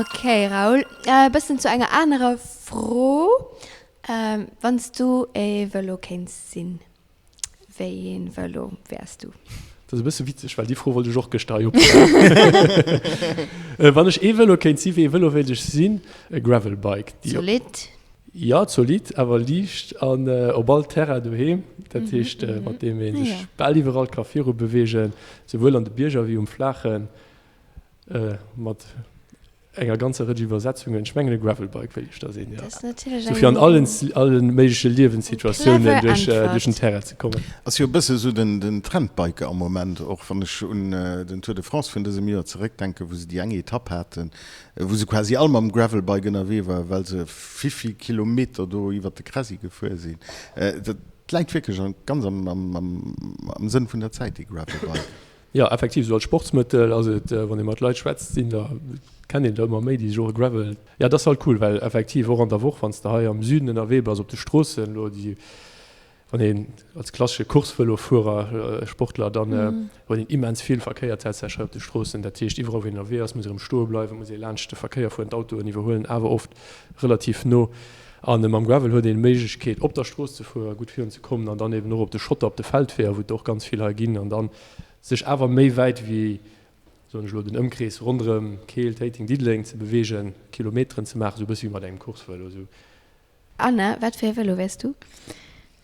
Ok, Raoul, e bëssen zu enger anerer Fro, Wann s du e Vëlo kéints sinn, Wéi een Vëlo wäers du? Dat ass e bësse witzeg, well déi Fro wollt ech och gëschter hei opwerfen. Wann ech ee Vëlo kéint sinn, wéi ee Vëlo wéilt ech sinn? E Gravelbike. Zolidd? Jo, zolidd, awer liicht an op all Terrain doheem. Dat heescht, mat deem ee sech bal iwwerall ka viru beweegen, souwuel an de Bierger wéi um Flaachen, mat Enger ganzer Rëtsch Iwwersetzungen. Ech mengen e Gravelbike wéilt ech da sinn, jo. Sou fir an allen, allen méigleche Liewenssituatiounen duerch, duerch den Terrain ze kommen. Ass jo e bësse sou den, den Trendbike am Moment, och wann ech un den Tour de France vun dësem Joer zeréckdenken, wou se déi eng Etapp haten, wou se quasi all mam Gravelbike ënnerwee waren, well se vivill Kilometer do iwwert de Kräsi gefuer sinn. Dat läit wierklech ganz am, am, am Sënn vun der Zäit, dee Gravelbike. Jo, effektiv, esou als Sportsmëttel ass et, wann ee mat Leit schwätzt, sinn der, kennt een der ëmmer méi, déi sech och e Gravel, jo, dat ass halt cool, well effektiv och an der Woch, wann s de hei am Süden ënnerwee bass op de Stroossen, elo déi, wann een als klassesche Course-Vëlofuerer, Sportler, dann huet een immens vill Verkéier tatsächlech hei op de Stroossen. Dat heescht, iwwerall wou een ënnerwee ass, muss ee rëm stoe bleiwen, muss ee laanscht de Verkéier fueren, d'Autoen iwwerhuelen awer oft relativ no. An mam Gravel huet een d'Méiglechkeet, op der Strooss ze fueren, gutt virun ze kommen an dann eben och op de Schotter, op de Feldweeër, wou et och ganz vill hei ginn, an dann sech awer méi wäit wéi, soen ech elo, den Ëmkrees ronderëm Keel, Téiteng, Diddeleng ze beweegen, Kilometeren ze maachen, esou e bësse wéi mat engem Coursevëlo esou. Anna, wat fir e Vëlo wäers du?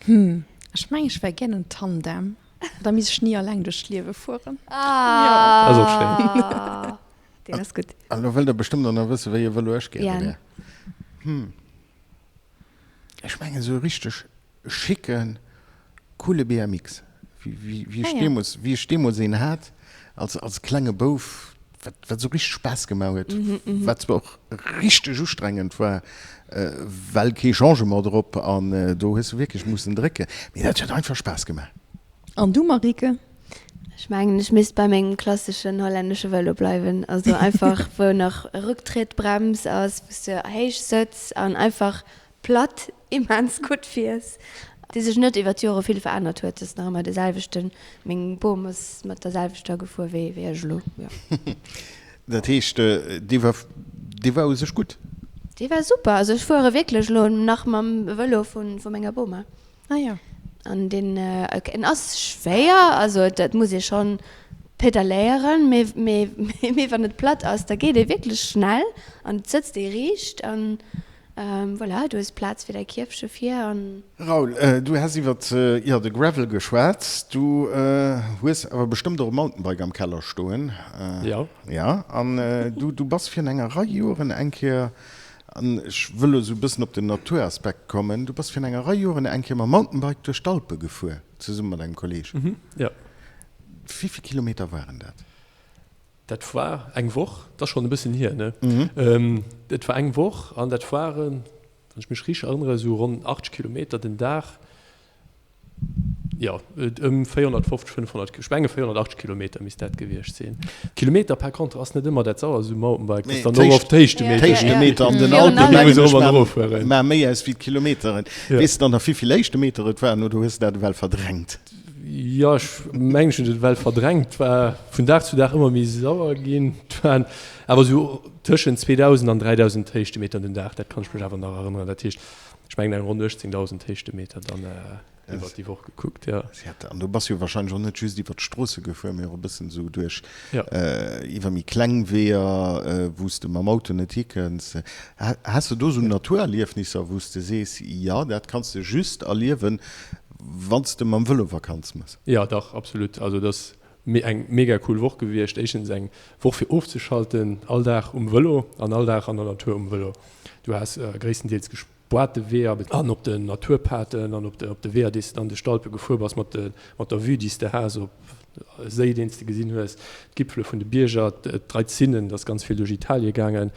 Hm, ech mengen ech wär gär en Tandem. Da misst ech ni alleng duerch d'Liewe fueren. Ah! Ass och schéin. Deen ass gutt. An elo wëllt der bestëmmt och nach wëssen, wéi e Vëlo ech gäre Jan. wär. Hm, ech mengen esou e richteg schicken, coole BMX, wéi ech deemools, wéi ech deemools een hat als, als klenge Bouf, wat, wat esou richteg Spaass gemaach huet, wat zwar och richteg ustrengend war, well kee Changement drop an do hues de wierklech mussen drécken, mee dat huet einfach Spaass gemaach. An du Marieke? Ech mengen ech misst bei mengem klasseschen hollännesche Vëlo bleiwen, also einfach wou nach Rücktrittbrems ass, wou s de héich sëtz an einfach platt immens gutt fiers, dee sech net iwwer d'Jore vill verännert huet, ass nach ëmmer de selwechten. Meng Bom ass mat der selwechter gefuer wéi wéi ech elo, jo. Dat heescht dee war dee war u sech gutt? Dee war super, also ech fuere wierklech elo nach mam Vëlo vu vu menger Boma. Ah ja. An deen, en ass schwéier, also dat muss ee schonn pedaléieren, mee, mee, mee wann et platt ass, da geet ee wierklech schnell an et sëtzt ee riicht an voilà, du hues Plaz fir däi Kierfche vir an. Raoul, du has iwwert, jo, de Gravel geschwat. Du hues awer bestëmmt och e Mountainbike am Keller stoen. Jo. Jo, an du, du bass virun enger Rei Joren eng Kéier An ech wëll elo esou e bëssen op den Naturaspekt kommen. Du bass virun enger Rei Joren eng Kéier mam Mountainbike duerch d'Alpe gefuer, zesumme mat engem Kolleeg. Jo. Wéi vill Kilometer waren dat? Dat war eng Woch, dat ass schonn e bëssen hier, ne? Et war eng Woch an dat waren, wann ech mech richteg erënnere, esou ronn 80 Kilometer den Dag. Jo, ëm 450, 500, ech menge 480 Kilometer misst dat gewiescht sinn. Kilometer par contre ass net ëmmer dat sauerst um Mountainbike, dat ass dann och oft d'Héichtemeter. D'Héichtemeter an den Alpen mengen ech maache méi aus wéi d'Kilometeren. Weess de dann nach wéivill Héichtemeter et waren oder hues de dat ewell verdrängt? Jo, ech mengen ech hunn et ewell verdrängt. Et war vun Dag zu Dag ëmmer méi sauer ginn. Et waren awer esou tëschent 2.000 an 3.000 Héichtemeter den Dag, dat kann ech mech awer nach erënneren. Dat heescht, Ech mengen eng ronn 18.000 Héichtemeter dann iwwert déi Woch gekuckt, jo. An do bass jo wahrscheinlech och net just iwwert d'Stroosse gefuer, mee och e bëssen esou duerch, iwwer méi kleng Weeër, wou s de mam Auto net hikënns. Has de do esou Naturerliefnisser, wou s de sees, jo, dat kanns de just erliewen, wann s de mam Vëlo Vakanz mëss? Jo, dach, absolut. Also dat ass eng mega cool Woch gewiescht. Éischtens eng Woch fir ofzeschalten, all Dag um Vëlo an all Dag an der Natur um Vëlo. Du has gréisstendeels gespoarte Weeër an op den Naturpaden an op de Weeër, déi s de dann duerch d'Alpe gefuer bass, mat mat der Vue, déi s de has op Séi, deen s de gesinn hues, d'Gipfele vun de Bierger, d'Draizinnen, dat ass ganz vill duerch Italie gaangen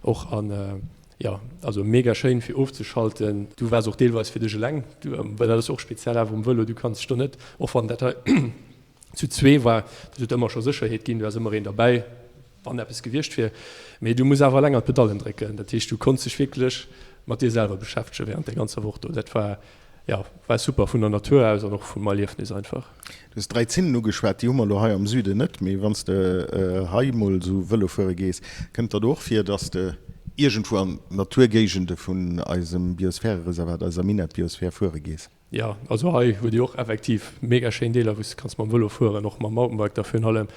och an jo, also mega schéin fir ofzeschalten. Du waars och deelweis fir dech eleng, well dat ass och speziell awer um Vëlo, du kanns dech do net, och wann dat hei zu zwee war, dat huet ëmmer scho Sécherheet ginn, du has ëmmer een derbäi, wann eppes gewiescht wier, mee du muss awer eleng an d'Pedallen drécken. Dat heescht, du konns dech wierklech mat dir selwer beschäftege während der ganzer Woch do. Dat war, jo, war super vun der Natur aus an och vum Erliefnis einfach. Du hues d'Dräizinnen ugeschwat, déi hu mer elo hei am Süden net, mee wann s de hei mol esou Vëlo fuere gees, kënnt der do och vir, dass de iergendwou an d'Naturgéigende vun eisem Biosphärereservat, eiser Minett-Biosphär fuere gees? Jo, also hei huet Dir och effektiv mega schéin Deeler wou s de kanns mam Vëlo fueren, och mam Mountainbike da virun allem.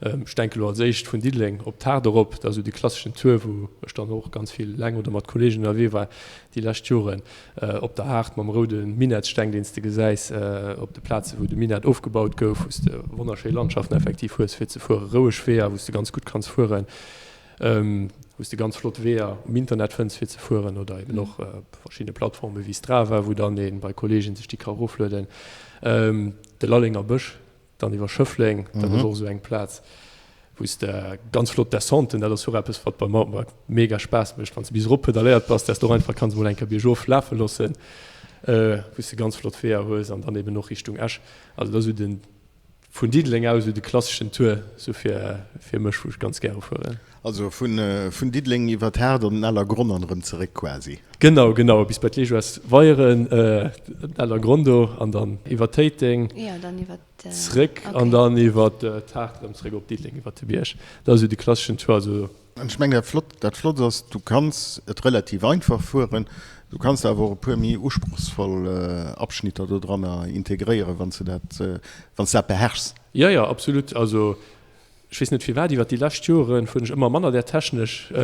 Ech denke lo als éischt vun Diddeleng op d'Haard erop, dat ass esou de klasseschen Tour wou ech dann och ganz vill eleng oder mat Kollegen ënnerwee war déi lescht Joren. Op der Haard mam roude Minettssteng deen s de gesäis op de Plaze wou de Minett ofgebaut gouf, wou s de wonnerschéi Landschaften effektiv hues fir ze fueren, roueg Weeër wou s de ganz gutt kanns fueren. wou s de ganz flott Weeër um Internet fënns fir ze fueren oder eben och op verschiddene Plattforme wéi Strava, wou dann ee bei Kolleegen sech déi ka eroflueden. De Lallenger Bësch, dann iwwer Schëffleng, dat ass och esou eng Plaz, wou s de ganz flott Descenten, dat ass och eppes, wat beim Mountainbike mega Spaass mécht, wann s de bis erop pedaléiert bass, dass de och einfach kanns emol eng Kéier biergof lafe loossen, wou s de ganz flott Weeër hues an dann eben och Richtung Esch. Also dat ass esou den Vun Diddeleng aus esou de klasseschen Tour sou fir fir mech, wou ech ganz gäre fueren. Also vun vun Diddeleng iwwer d'Haard an den Ellergronn an erëm zeréck quasi? Genau, genau, bis bei d'Leejoers Weieren, den Ellergronn do an dann iwwer Téiteng zeréck an dann iwwer d'Haard erëm zeréck op Diddeleng iwwer de Bierg. Dat ass esou de klasseschen Tour. Also. An ech mengen dat Flott, dat Flott ass, du kanns et relativ einfach fueren, du kanns awer och e puer méi usprochsvoll Abschnitter do dranner integréieren, wann s de dat, wann s de dat beherrschs. Jo, jo, absolut. Also. Ech weess net firwat, iwwert déi lescht Joren fueren ech ëmmer manner där technesch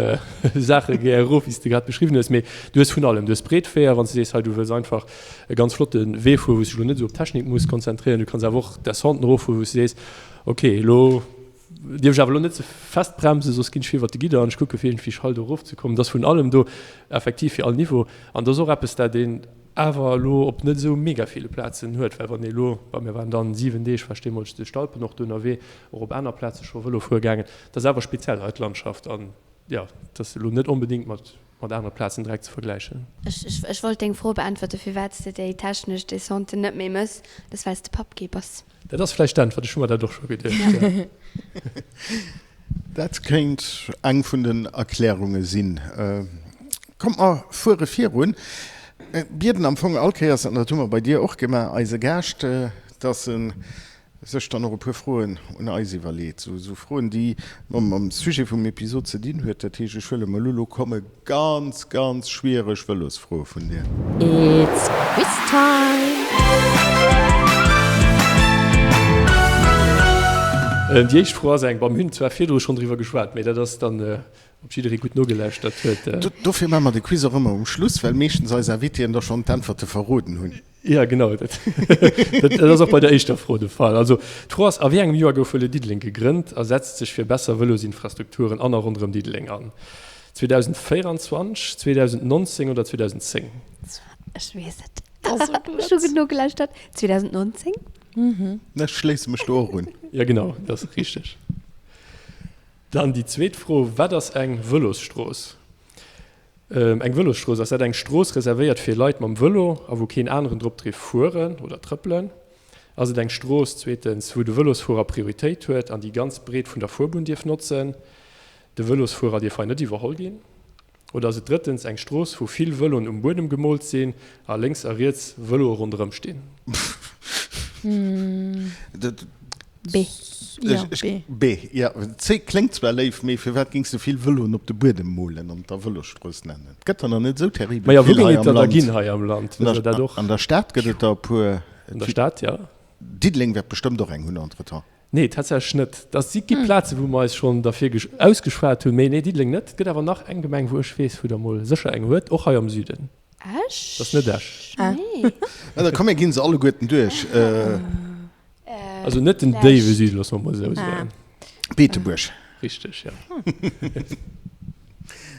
Saache gär erof, wéi s de grad beschriwwen hues. Mee du hues vun allem. Du hues breet Weeër, wann s de sees, hei du wëlls einfach e ganz flotte Wee fueren, wou s dech elo net esou op d'Technik muss konzentréieren. Du kanns awer och Descenten eroffueren, wou s de sees, ok, elo dierf ech awer elo net ze fest bremsen, soss ginn ech iwwert de Gidder an ech kucke fir iergendwéi schall do erofzekommen. Et ass vun allem do, effektiv fir all Niveau. An et ass och eppes, dat een awer elo op net esou mega ville Plazen huet, well wann ee elo, bon mir waren dann 7 Deeg, war ech deemools duerch d'Alpen och do ënnerwee, och op aner Plaze scho Vëlo fuere gaangen, dat ass awer speziell hei d'Landschaft an jo, dat ass elo net onbedéngt mat mat anere Plazen direkt ze vergläichen. Ech ech wollt deng Fro beäntwerte firwat s de déi technesch Descenten net méi mëss, dat ass well s de Papp gi bass. Dat ass vläicht d'Äntwert, ech hu mer dat och scho geduecht, jo. Dat kéint eng vun den Erklärunge sinn. Kommt mer fuere virun. Bieden am Fong all Kéiers, an dat hu mer bei dir och gemaach, eise Gaascht, dass e sech dann och e puer Froen un eis iwwerleet. Esou Froen, déi mam Sujet vum Episod ze dinn huet. Dat heescht, ech huele mol u, lo komme Ganz ganz schwiereg Vëlosfroe vun dir. It's quiz time! Déi éischt Fro ass eng, bon, mir hunn zwar virdru schonn driwwer geschwat, mee dat ass dann, ob jidderee gutt nogelauschtert huet. Dofir maache mer de Quiz och ëmmer um Schluss, well meeschtens eis Invitéen da schonn d'Äntwerte verroden hunn. Ja, genau. Dat, dat ass och bei der éischter Fro de Fall. Also, d'Fro ass, A wéi engem Joer gouf Vëlo Diddeleng gegrënnt a setzt sech fir besser Vëlosinfrastrukturen an a ronderëm Diddeleng an? 2024, 2019 oder 2010? Ech weess et. Ech hu genuch gelauschtert. 2019? Ech schléisse mech do och un. Ja, genau, dat ass richteg. Dann déi zweet Fro, Wat ass eng Vëlosstrooss? Eng Vëlosstrooss, ass dat eng Strooss reservéiert fir Leit mam Vëlo a wou keen aneren drop dierf fueren oder trëppelen? Ass et eng Strooss, zweetens, wou de Vëlosfuerer Prioritéit huet an déi ganz Breet vun der Fuerbunn dierf notzen? De Vëlosfuerer dierf hei net iwwerholl ginn. Oder ass et drëttens eng Strooss, wou vill Vëloen um Buedem gemoolt sinn a lénks a riets Vëloe ronderëm stinn? B. Jo, B. B, jo. C kléngt zwar léif, mee firwat géings de vill Vëloen op de Buedem molen an et da Vëlosstrooss nennen? Et gëtt der nach net esou terribel Majo, wou vill géing hei et am der da Land. ginn hei am Land? Wësst der dat och? An der Stad gëtt et der e puer. An der Stad, jo. Diddeleng wäert bestëmmt och eng hunn entretemps. Nee, tatsächlech net. Dat si gi Plazen, wou mer eis schonn derfir ausgeschwat hunn, mee nee, Diddeleng net. Et gëtt awer nach eng Gemeng, wou ech weess, wou der mol sécher eng huet, och hei am Süden. Esch? Dat ass net Esch. Nee. Na da komm, mir ginn se alleguerten duerch. Also net den déiwe Süden, loosse mer mol esou soen. Beetebuerg. Richteg, jo.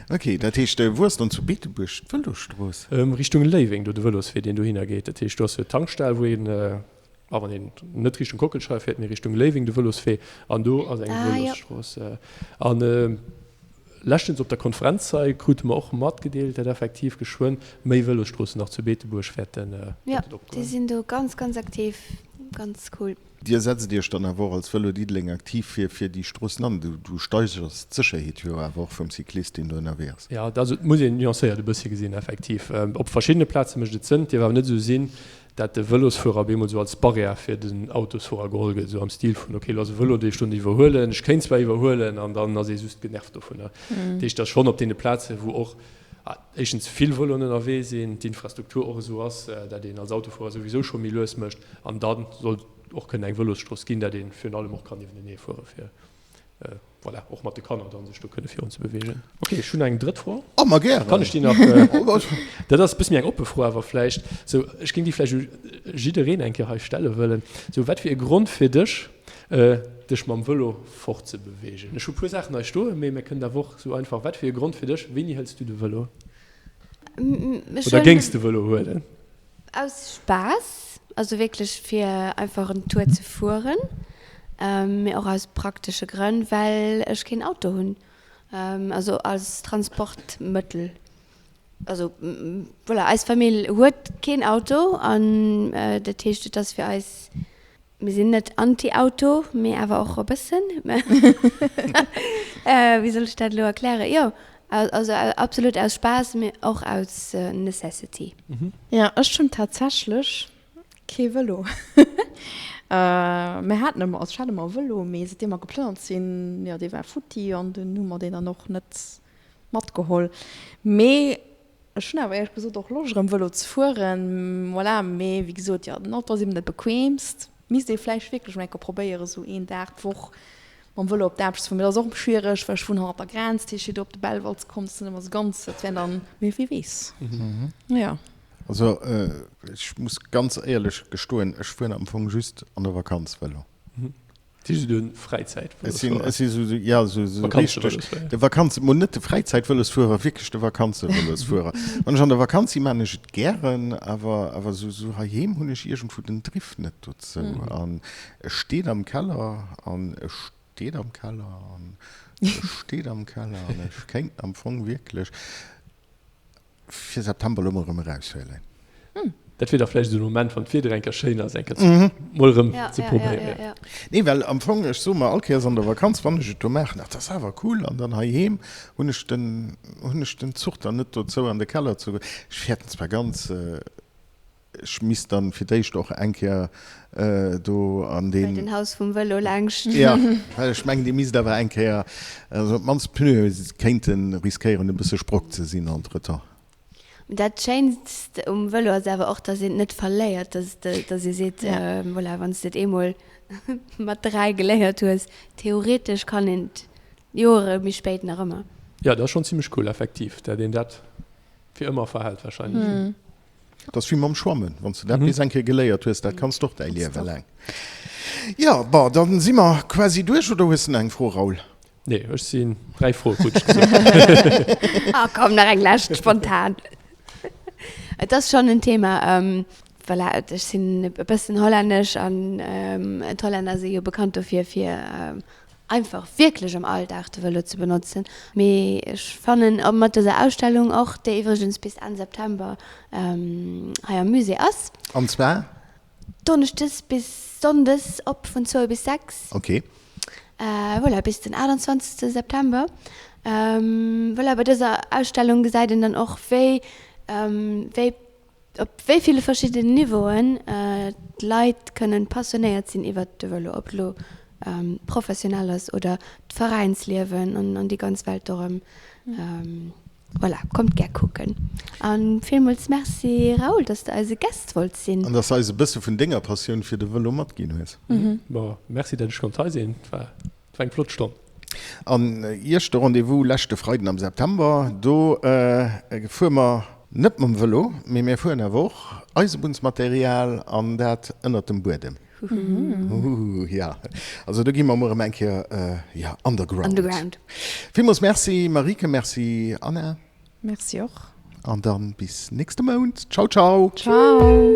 Ok, dat heescht, wou ass dann zu Beetebuerg d'Vëlosstrooss? Richtung Léiweng, do de Vëloswee, deen dohinner geet. Dat heescht, do ass jo d'Tankstell, wou een, a wann een net Richtung Kockelscheier fiert, mee Richtung Léiweng, de Vëloswee, an do ass eng Vëlosstrooss. An leschtens op der Konferenz hei krute mer och matgedeelt, dat effektiv geschwënn méi Vëlosstroossen nach zu Beetebuerg wäerten opgoen. Jo, déi sinn do ganz, ganz aktiv. Ganz cool. Dir setzt Iech dann awer och als Vëlo Diddeleng aktiv fir fir déi Stroossen an. Du steigers d'Sécherheet jo awer och vum Cyclist, deen do ënnerwee ass. Jo, also et muss een nuancéiert e bëssche gesinn, effektiv. Op verschiddene Plaze mécht et Sënn. Et dierf awer net esou sinn, dat de Vëlosfuerer op eemol esou als Barrière fir den Autosfuerer geholl gëtt, esou am Stil vun, ok, elo ass e Vëlo, dee ech do net iwwerhuelen, ech kéint zwar iwwerhuelen, an dann ass ee just genervt dovunner. Dat heescht, datt schonn op deene Plazen, wou och éischtens vill Vëloen ënnerwee sinn, d'Infrastruktur och esou ass, dat een als Autofuerer souwisou scho méi lues mécht, an da sollt och kënnen eng Vëlosstrooss ginn, dat ee virun allem och kann niewentenee fuere fir Voilà, och mat de Kanner dann sech do kënne virun ze beweegen. Ok, ech hunn eng drëtt Fro. Oh, ma gären. Kann ech déi nach? Dat ass e bësse méi eng oppe Fro awer vläicht. Sou, ech géing déi vläicht u jiddereen eng Kéier hei stelle wëllen. Sou, wat wier e Grond fir dech, dech mam Vëlo fortzebeweegen? Ech hu e puer Saachen hei stoen, mee mir kënnen awer och sou einfach, wat wier e Grond fir dech, wéini hëls du de Vëlo? Oder géings de Vëlo huelen? Aus Spaass, also wierklech fir einfach en Tour ze fueren, mee och aus praktesche Grënn, well ech keen Auto hunn, also als Transportmëttel. Also voilà, eis Famill huet keen Auto an dat heescht, et ass fir eis Mir sinn net anti-Auto, mee awer och e bëssen. Wéi soll ech dat elo erklären? Jo, also absolut aus Spaass, mee och aus Necessity. Jo, ech hunn tatsächlech kee Vëlo. Mir haten ëmmer, also ech hat ëmmer e Vëlo, mee säitdeem mer geplënnert sinn, jo, dee war futti an dunn hu mer deen dann och net matgeholl. Mee Ech hunn awer éierlech gesot och Loscht erëm Vëlo ze fueren, voilà, mee wéi gesot, jo den Auto ass eben dat bequeemst. Misst ee vläicht wierklech mol eng Kéier probéieren, esou een Dag d'Woch. Mam Vëlo op d'Aarbecht ze fueren, mee dat ass och schwiereg, well ech wunnen hannert der Grenz, dat heescht fir do op de Belval ze kommen, dat ass net ëmmer esou ganz, dat wär dann, mee wie weess, jo. Also ech muss ganz éierlech gestoen, ech fueren am Fong just an der Vakanz Vëlo. Dat heescht de Fräizäitvëlosfuerer? Ech sinn esou, jo, esou richteg de Vakanze, mol net de Fräizäitvëlosfuerer, wierklech de Vakanzevëlosfuerer. Wann ech an der Vakanz sinn, maan ech et gären, awer awer esou heiheem hunn ech iergendwou den Driff net dozou. An E steet am Keller an e steet am Keller an e steet am Keller an ech kéint am Fong wierklech fir September elo mol erëm eraushuelen. Dat wier da vläicht esou de Moment, wann d'Wieder eng Kéier schéin ass, eng Kéier mol erëm ze probéieren. Nee, well am Fong, ech soe mer all Kéiers an der Vakanz, wann ech et do maachen, ach, dat ass awer cool an dann heiheem hunn ech den, hunn ech den Zuch dann net dozou an de Keller ze goen. Ech fäerten zwar ganz. Ech misst dann fir d'éischt och eng Kéier do an deen. Bei den Haus vum Vëlo laangscht. Jo, well ech mengen, Dir misst awer eng Kéier, also op d'mannst d'Pneue kéinte riskéieren e bësse sprock ze sinn entretemps. Dat Schéinst um Vëlo ass awer och, dass een et net verléiert, dass dass ee seet, voilà, wann s de et eemol mat 3 geléiert hues, theoretesch kann een et Joere méi spéit nach ëmmer. Jo, dat ass schonn zimmlech cool, effektiv, dat een dat fir ëmmer verhält wahrscheinlech. Dat ass wéi mam Schwammen, wann s de dat bis eng Kéier geléiert hues, dat kanns de och däi Liewe laang. Jo, bon, da si mer quasi duerch, oder hues de nach eng Fro, Raoul? Nee, ech sinn 3 Froe krut ech gesot. Ah komm, nach eng lescht spontan. Et ass schonn en Thema, voilà, ech sinn e bëssen hollännesch an d'Hollänner si jo bekannt dofir, fir einfach wierklech am Alldag de Vëlo ze benotzen. Mee ech fannen mat dëser Ausstellung och, déi iwwregens bis Enn September hei am Musée ass. An zwar? Donneschdes bis Sonndes op vun zwou bis 6. Ok. Voilà, bis den 28 September. Voilà, bei dëser Ausstellung gesäit een dann och, wéi, wéi Op wéi ville verschiddenen Niveauen d'Leit kënnen passionéiert sinn iwwert de Vëlo, ob elo professionell ass oder d'Veräinsliewen an déi ganz Welt dorëm. Voilà, kommt gär kucken. A villmools Merci Raoul, dass de eise Guest wollts sinn. An dass de eis e bësse vun denger Passioun fir de Vëlo matginn hues. Bon, merci dat ech konnt hei sinn. Et war Et war eng flott Stonn. An Iech de Rendez-vous leschte Freiden am September. Do fuere mer net mam Vëlo, mee mir fueren awer och Eisebunnsmaterial an dat ënnert dem Buedem. Huhuhu, jo. Also do gi mer mol erëm eng Kéier, jo, underground. Underground. Villmools Merci Marieke, Merci Anna. Merci och. An dann bis nächste Mount. Ciao, ciao. Ciao.